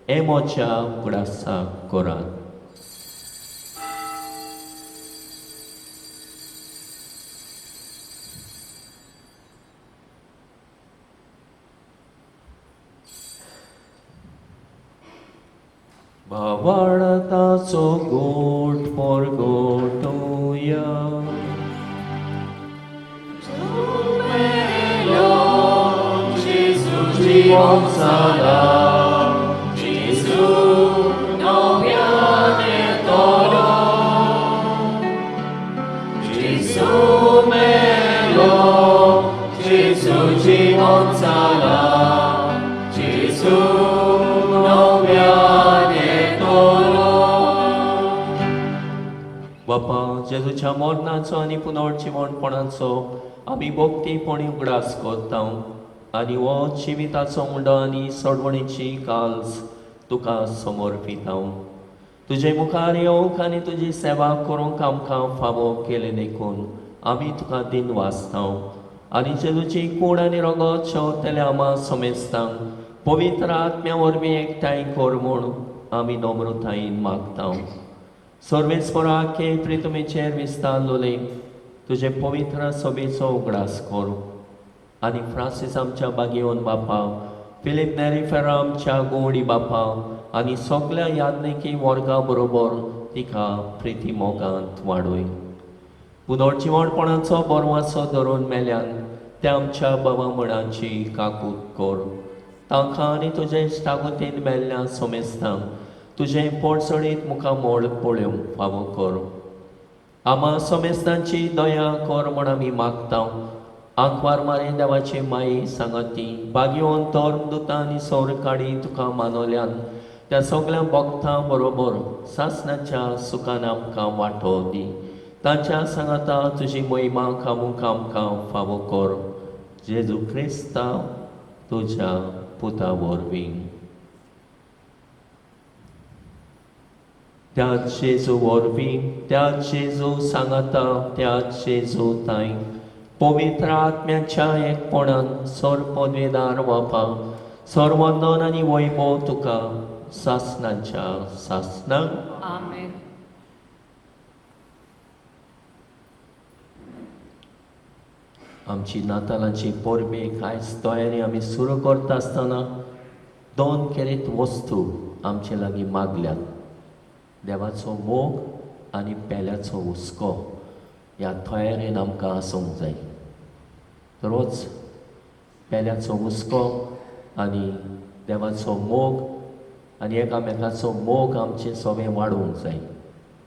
हे म्हज्या उगडासाक करात. भावार्थाचो गोट परगटुया. जेजू जिवन जाला, जेजू नव्यान येतलो. जेजू मेलो, जेजू जिवन जाला. जेजूच्या मरणाचो आनी पुनर्जिवणपणाचो आमी भक्तीपणी उगडास करता आनी हो जिविताचो उंडो आनी सोडवणीची काल्स तुका समर्पिता. तुजे मुखार येवंक आनी तुजी सेवा करूंक आमकां फावो केलें देखून आमी तुका दिनवासता आनी जेजूची कूड आनी रगत शेवतल्या आमा समेस्तांक पवित्र आत्म्या वरवीं एकठांय कर म्हूण आमी नम्रतायेन मागता. सर्वेस्पराके प्रितमेचेर विस्तारलोले तुजे पवित्र सभेचो उगडास कर आनी फ्रांसीस आमच्या बागेवन बापा, फिलीप नेरी फेरा आमच्या गोवडी बापा आनी सगल्या याज्ञिकी वर्गा बरोबर तिका प्रिती मोगांत वाडय. पुनर्जिवणपणाचो बरवासो धरून मेल्यान त्या आमच्या बाबा मणाची काकूत कर. तांकां आनी तुजे इश्टागतीन मेल्ल्या समेस्तांक तुजें पोटसडीत मुखामोळ पळोवंक फावो कर. आमा समेस्तांची दया कर म्हूण आमी मागता. आंकवार मारे देवाची माई सांगती बागयोवन धर्म दुतां आनी सौर काडी तुका मानवल्यान त्या सगल्या भक्तां बरोबर सासणाच्या सुखान आमकां वांटो दी. तांच्या सांगाता तुजी महिमा खामूंक आमकां फावो कर. जेजू क्रिस्ता तुज्या पुता वरवीं. त्या जेजू वरवीं, त्या जेजू सांगाता, त्या जेजू ताई पवित्र आत्म्याच्या एकपणान सर पदवेदार बापा सर्वंदन आनी वैभव तुका सासणाच्या सासणाक. आमेन. आमची नातालांची परबेक आयज तयारी आमी सुरू करता आसतना दोन खेरीत वस्तू आमचे लागीं मागल्यात, देवाचो मोग आनी पेल्याचो हुस्को. ह्या तयारेन आमकां आसूंक जाय. रोज पेल्याचो हुस्को आनी देवाचो मोग आनी एकामेकाचो मोग आमचे सगळें वाडोवंक जाय.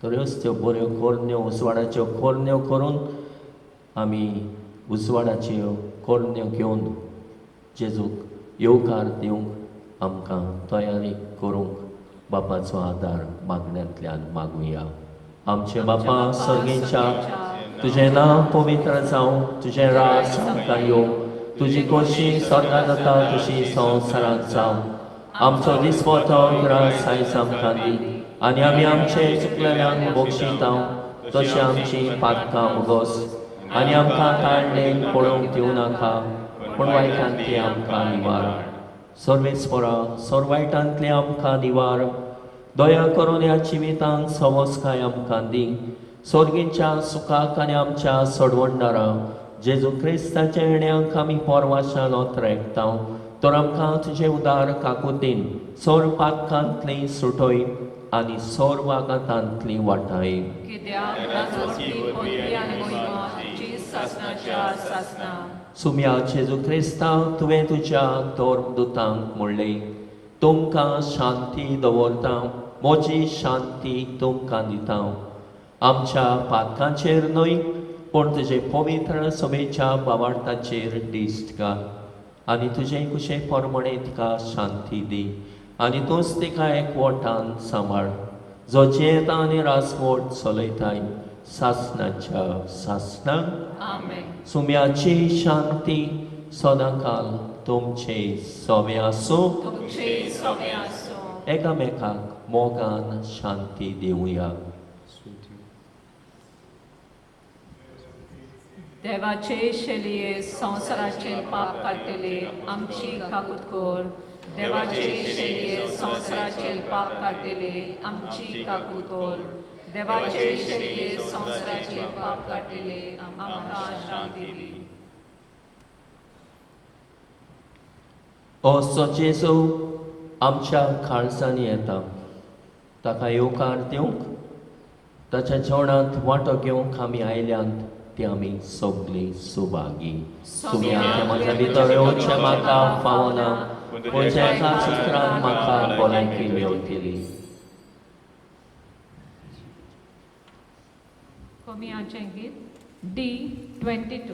तर त्यो बऱ्यो कोरण्यो उजवाडाच्यो कोरण्यो करून आमी उजवाडाच्यो कोरण्यो घेवन जेजूक येवकार दिवंक आमकां तयारी करूंक बापाचो आदार मागण्यांतल्यान मागुया. आमचे बापा सर्गेच्या, तुजें नांव पवित्र जावं, तुजें राज आमकां येवं, तुजी खोशी स्वर्गांत जाता तशी संवसारांत जावं. आमचो दिसपटो ग्रास आयज आमकां दी आनी आमी आमचे चुकलेल्यांक बक्षिता तशें आमची पातकां मुगोस आनी आमकां ताणलेन पळोवंक दिवं नाका, पूण वायटांतली आमकां निवार. सर्वेस्परा सर्व वायटांतली आमकां निवार. दया करून ह्या जिवितांत सवस्काय आमकां दी. सर्गीच्या सुखाक आनी आमच्या सोडवणदारा जेजू क्रिस्ताच्या येण्याक आमी पोरवाशान ओतरेकता. तर आमकां तुजे उदार काकुतीन सर्व पातकांतली सुटय आनी सर्व आघातांतली वाटाय. सुम्या जेजू क्रिस्ता, तुवें तुज्या धर्मदुतांक म्हणलें, तुमकां शांती दवरता, म्हजी शांती तुमकां दिता. आमच्या पातकांचेर न्हय पूण तुजे पवित्र सभेच्या बावार्थाचेर दिश्ट घाल आनी तुजे कुशे प्रमाणे तिका शांती दी आनी तूंच तिका एकवटान सांबाळ, जो जियेता आनी राजवट चलयताय सासणाच्या सासणाक. सुम्याची शांती सदांकाल तुमचे सवे आसूं. एकामेकाक मोगान शांती दिवया. देवाचे शेलये संवसाराचे पाप काडटले आमची काकूत कर. देवाचे शेलये संवसाराचे पाप काडटले आमची काकूत कर. देवाचे शेलये संवसाराचे पाप काडटले आमकां शांती दी. असो जेजू आमच्या काळजांनी येता, ताका येवकार दिवंक, ताच्या जेवणांत वांटो घेवंक आमी आयल्यांत ती आमी सगळीं सुभागी. सुम्या म्हज्या भितर येवचें म्हाका फावना, पूण एका सुत्रान म्हाका भलायकी मेवतली. कमियाचें गीत D22.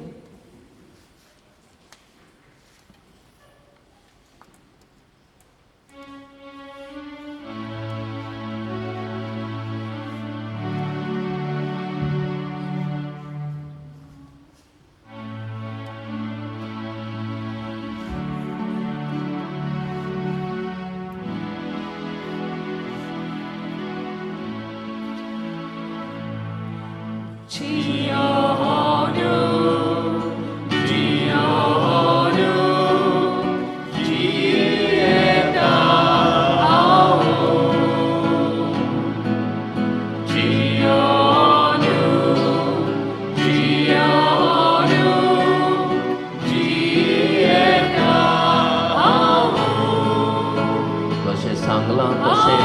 सांगलां तशें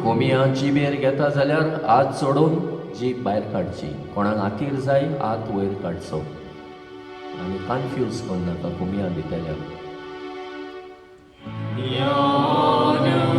कोमिया जिबेर घेता जाल्यार हात सोडून जीब भायर काडची. कोणाक हातीर जाय हात वयर काडचो आनी कन्फ्यूज करनाका कोमिया दितल्याक. Amen.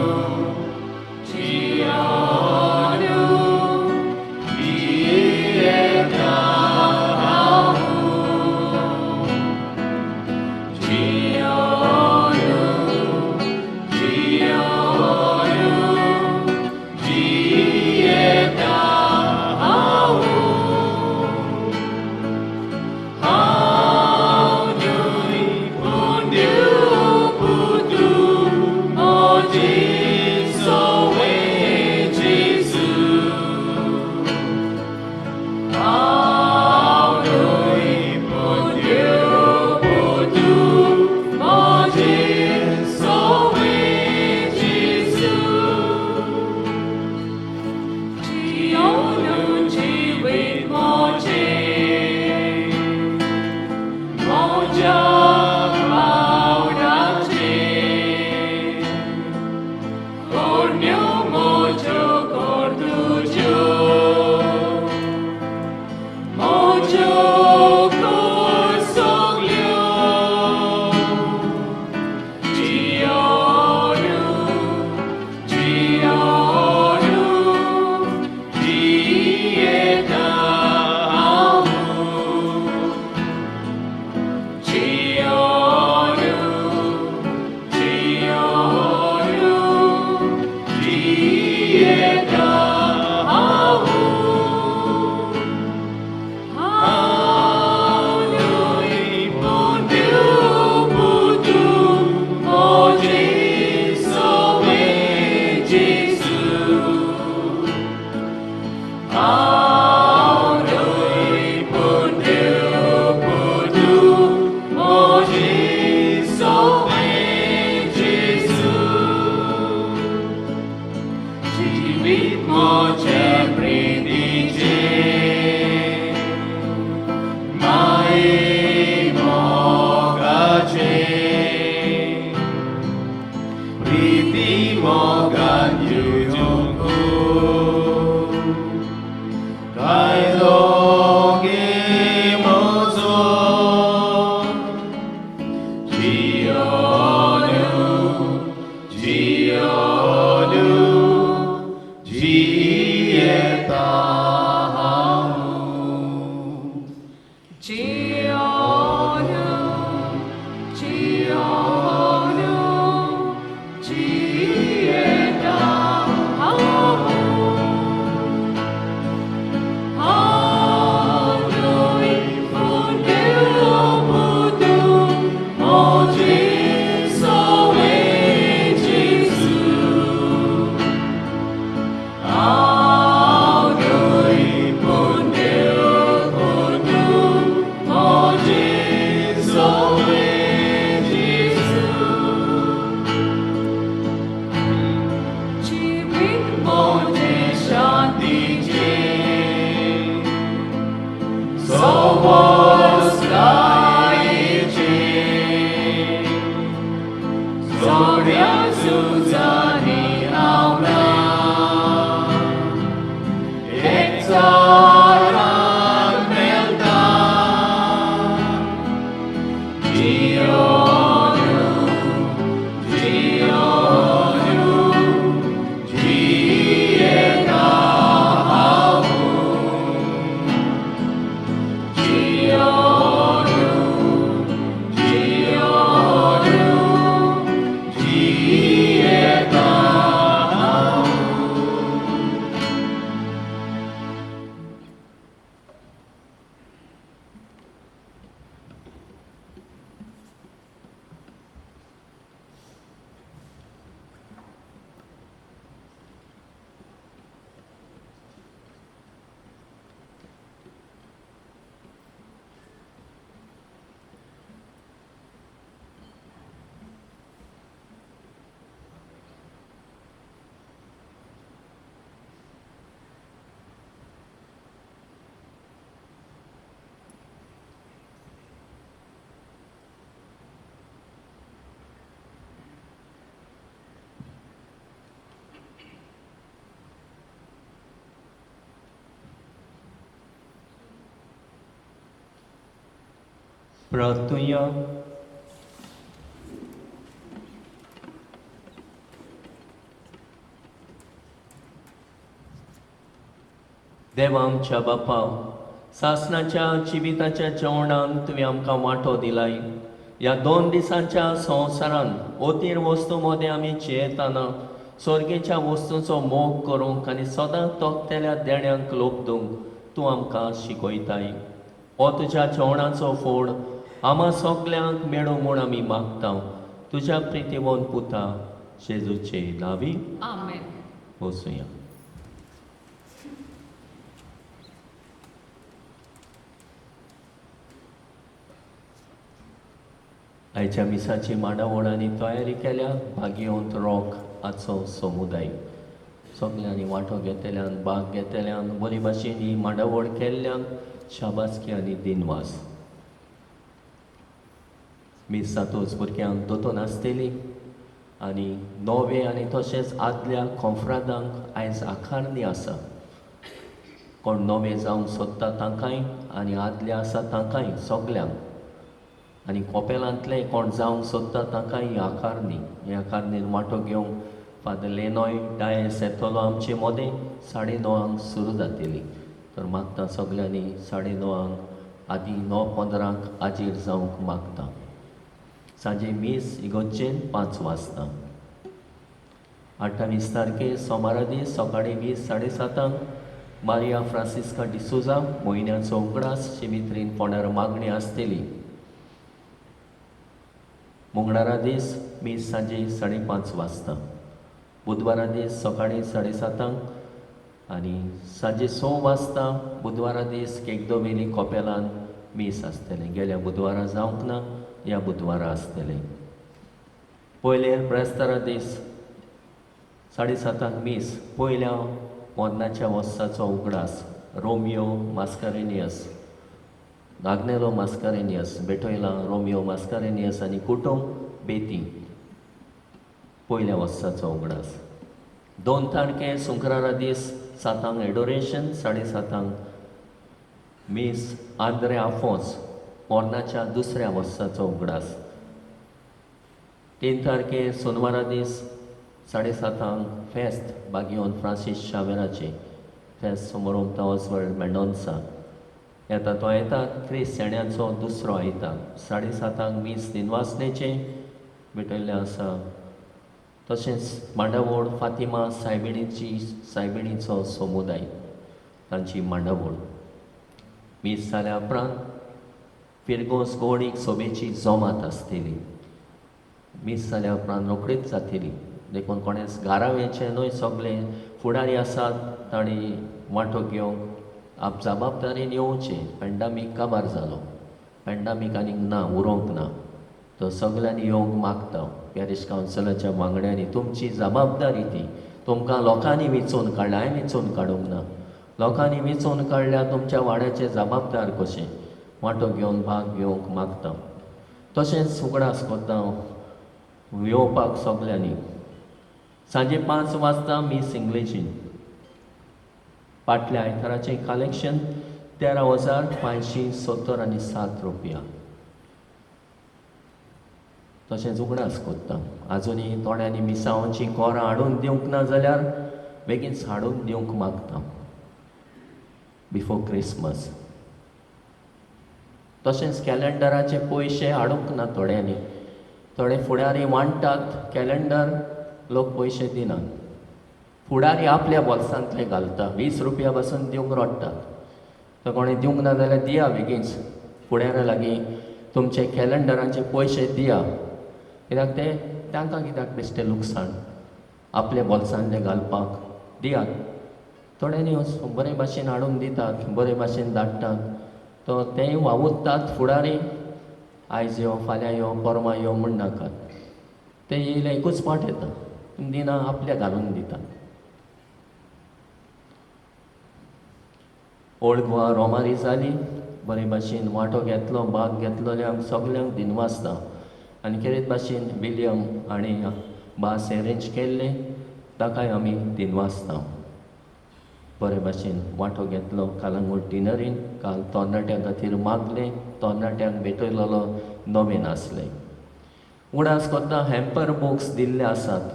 प्रार्थुया. देवा आमच्या बापा, सासणाच्या जिविताच्या जेवणान तुवें आमकां वांटो दिलाय. ह्या 2 दिसांच्या संवसारान ओतीर वस्तू मदें आमी जियेतना स्वर्गेच्या वस्तूंचो मोग करूंक आनी सदां तोखतेल्या देण्यांक लोपदूंक तूं आमकां शिकयताय. हो तुज्या जेवणाचो फोड आमा सगल्यांक मेळूं म्हूण आमी मागता, तुज्या प्रितीवन पुता जेजूचे नांवी. आमेन. वचुया. आयच्या मिसाची मांडावळ आनी तयारी केल्या भाग्यवंत रॉक हाचो समुदाय. सगल्यांनी वांटो घेतल्यान, भाग घेतल्यान, बरी भाशेन ही मांडावळ केल्ल्यान शाबासकी आनी दिनवास. मीस जातूच भुरग्यांक दोतोन आसतली आनी नवे आनी तशेंच आदल्या कोंफ्रादांक आयज आकारणी आसा. कोण नवे जावंक सोदता तांकांय आनी आदले आसा तांकांय सगल्यांक, आनी कोपेलांतले कोण जावंक सोदता तांकांय ही आकारणी. ह्या आकारणीन वांटो घेवंक फादर लेनॉय डायस येतलो आमचे मदें. 9:30 सुरू जातली. तर मागता सगल्यांनी 9:30 आदी 9:15 हाजीर जावंक मागता. सांजे मीस इगोर्जेन 5 वाजता. 28 तारखे सोमारा दीस सकाळीं मीस 7:30 मारिया फ्रांसिस्का डिसोजा म्हयन्याचो उगडास शिमित्रीन फोंड्यार मागणी आसतली. मंगळारा दीस मीस सांजे 5:30 वाजता. बुधवारा दीस सकाळीं 7:30 आनी सांजे 6 वाजता बुधवारा दीस केगदोवेली कोपेलान मीस आसतलें. गेल्या बुधवारा जावंक ना, ह्या बुधवारा आसतलें. पयले ब्रेस्तारा दीस 7:30 मीस, पयल्या मोदनाच्या वर्साचो उगडास रोमियो मास्कारेनियस, आग्नेलो मास्कारेनियस भेटयला रोमियो मास्कारेनियस आनी कुटुंब बेती, पयल्या वर्साचो उगडास. 2 तारखे सुंक्रारा दीस 7 एडोरेशन, 7:30 मीस आंद्रे आफोंस मोरनाच्या दुसऱ्या वर्साचो उगडास. 3 तारखे सोनवारा दीस 7:30 फेस्त बागियोन फ्रांसीस शावेराचे फेस्त समोर ऑस्वर्ड मेंडोन्सा येता. तो येता क्रिस शेण्याचो दुसरो आयता. 7:30 मीस दिनवासनेचें भेटयल्लें आसा. तशेंच मांडावळ फातिमा सायबिणीची सायबिणीचो समुदाय तांची मांडावळ. मीस जाल्या उपरांत फिरगोस गोवणीक सोबेची जोमात आसतली. मीस जाल्या उपरांत रोखडीच जातली, देखून कोणेच घरा वयचें न्हय. सगळे फुडारी आसात तांणी वांटो घेवंक आप जबाबदारीन येवचें. पेंडामीक काबार जालो, पेंडामीक आनीक ना, उरोंक ना, तो सगल्यांनी येवंक मागता. पॅरीश कावन्सिलाच्या वांगड्यांनी तुमची जबाबदारी ती, तुमकां लोकांनी विंचून काडल्या, हांवें विंचून काडूंक ना, लोकांनी विंचून काडल्या, तुमच्या वाड्याचे जबाबदार कशें वांटो घेवन भाग घेवंक मागता. तशेंच उगडास करता येवपाक सगल्यांनी. सांजे 5 वाजता मीस इंग्लिशीन. फाटल्या आयताराचें कलेक्शन 13,577 रुपया. तशेंच उगडास करता आजुनूय थोड्यांनी मिसांवाचीं कोरां हाडून दिवंक ना जाल्यार बेगीन हाडून दिवंक मागता बिफोर क्रिसमस. तशेंच कॅलेंडराचे पयशे हाडूंक ना थोड्यांनी, थोडे फुडारी वांट्टात कॅलेंडर, लोक पयशे दिनात. फुडारी आपल्या बोल्सांतले घालता, 20 रुपया पासून दिवंक रडटात. तर कोणें दिवंक ना जाल्यार दिया बेगीनच फुडाऱ्या लागीं तुमचे कॅलेंडराचे पयशे दिया, कित्याक ते तांकां कित्याक बेश्टें लुकसाण आपल्या बोल्सांतले घालपाक दियात. थोड्यांनी बरे भाशेन हाडून दितात, बरे भाशेन धाडटात, तो तेय वावुरतात फुडारी. आयज यो, फाल्यां यो, परवां यो म्हणनाकात, ते येयले एकूच पाट येता, दिना आपल्या घालून दितात. ओल्ड गोवा रोमारी जाली, बरे भाशेन वांटो घेतलो, भाग घेतलोल्यांक सगल्यांक दिनवासता. आनी खेरीत भाशेन विलियम आनी बास एरेंज केल्लें ताकाय आमी दिनवासता. बरे भाशेन वांटो घेतलो कालांगूट डिनरीन. काल तरणाट्यां खातीर मागलें, तरणाट्यांक भेटयलेलो नवीन आसलें. उडास करता हॅम्पर बुक्स दिल्ले आसात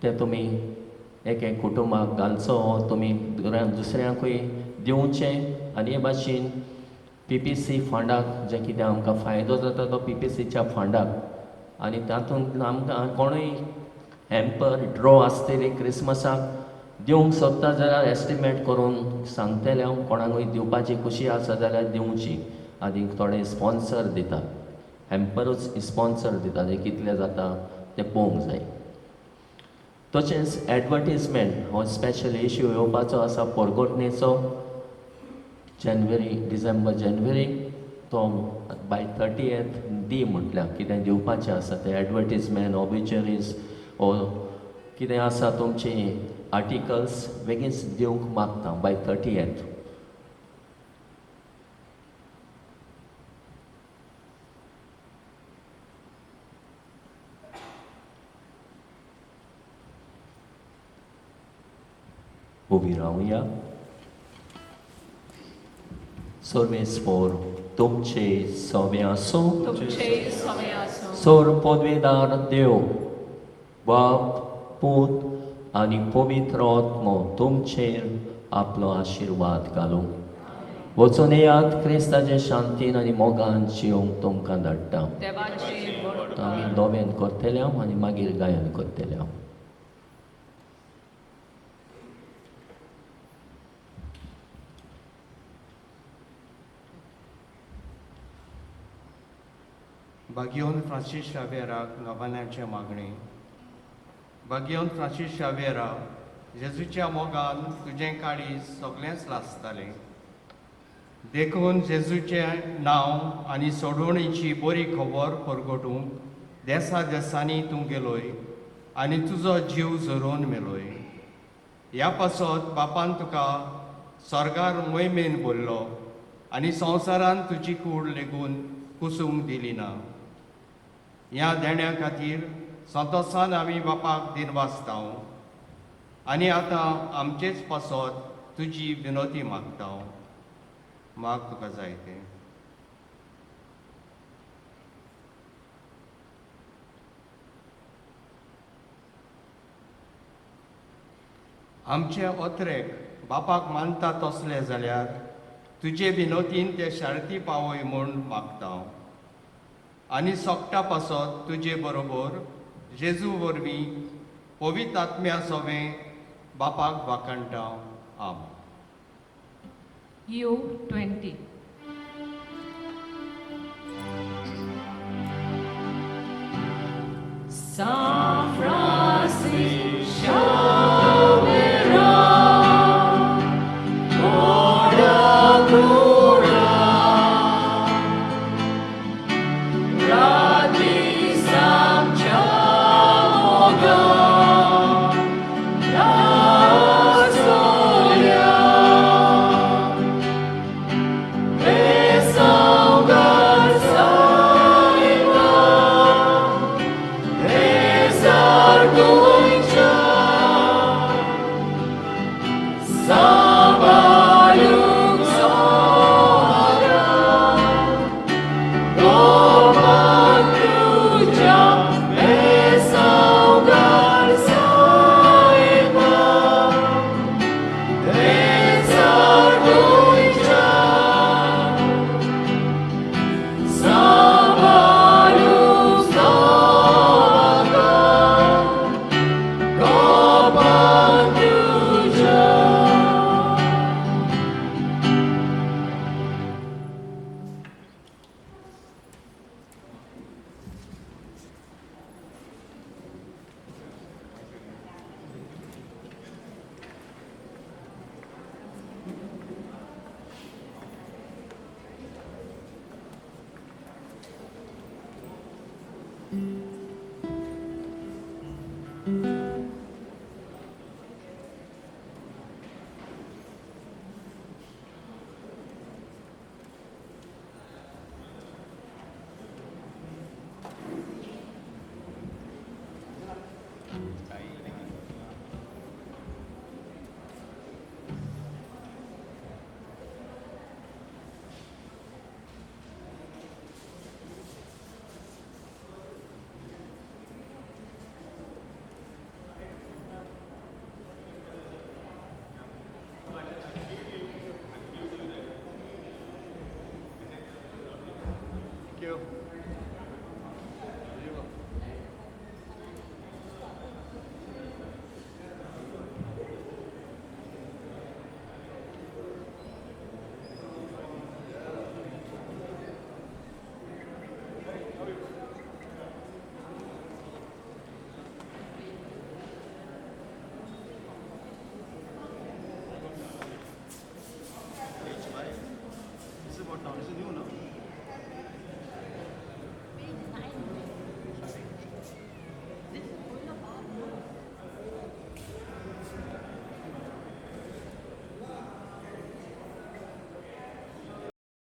ते तुमी एक एक कुटुंबाक घालचो, तुमी दुसऱ्यांकूय दिवचें. आनी हे भाशेन पी पी सी फंडाक जें कितें आमकां फायदो जाता तो पी पी सीच्या फंडाक, आनी तातूंत आमकां कोणूय हॅम्पर ड्रॉ आसतली क्रिसमसाक दिवंक सोदता जाल्यार एस्टिमेट करून सांगतलें हांव, कोणाकूय दिवपाची खुशी आसा जाल्यार दिवची. आनी थोडे स्पॉन्सर दितात, हॅम्परूच स्पॉन्सर दिता, ते कितले जाता तें पळोवंक जाय. तशेंच एडवर्टीजमेंट हो स्पेशल इश्यू येवपाचो आसा परगटणेचो, जानेवारी डिसेंबर जानेवारी तो बाय 30th दी म्हटल्यार कितें दिवपाचें आसा तें एडवर्टीजमेंट, ऑबिचरीज ओ कितें आसा तुमची आर्टिकल्स बेगीन दिवंक मागता बाय 30th. उबी रावया. सर्वेस्पोर तुमचे सवे आसूं. तुमचे सवे आसूं. सोर पदवेदार देव बाप पूत आनी पवित्र आत्मो तुमचेर आपलो आशिर्वाद घालूं. वचून येयात, क्रिस्ताचे शांतीन आनी मोगान जिवंक तुमकां धाडटा. देवाचे आमी नोवेन करतले आनी मागीर गायन करतले. बागियोन फ्रांसीस शावेराक नवान्याचें मागणें. बागियोन फ्रांसीस शावेरा, जेजूच्या मोगान तुजें काळीज सगळेंच लासतालें, देखून जेजूचें नांव आनी सोडवणीची बरी खबर परगटूंक देसा देसांनी तूं गेलोय आनी तुजो जीव झरोवन मेलोय. ह्या पासत बापान तुका स्वर्गार मोहिमेन भरलो आनी संवसारान तुजी कूड लेगून कुसूंक दिली ना. ह्या देण्या खातीर संतोसान आमी बापाक दिनवासता आनी आतां आमचेच पासत तुजी विनोती मागता. माग तुका जाय तें. आमचे अत्रेक बापाक मानता तसले जाल्यार तुजे विनोतीन ते शार्ती पावय म्हूण मागता आनी सोकटा पासत तुजे बरोबर जेजू वरवीं पवित्र आत्म्या सोवें बापाक वाखाणटा. आम. You 20.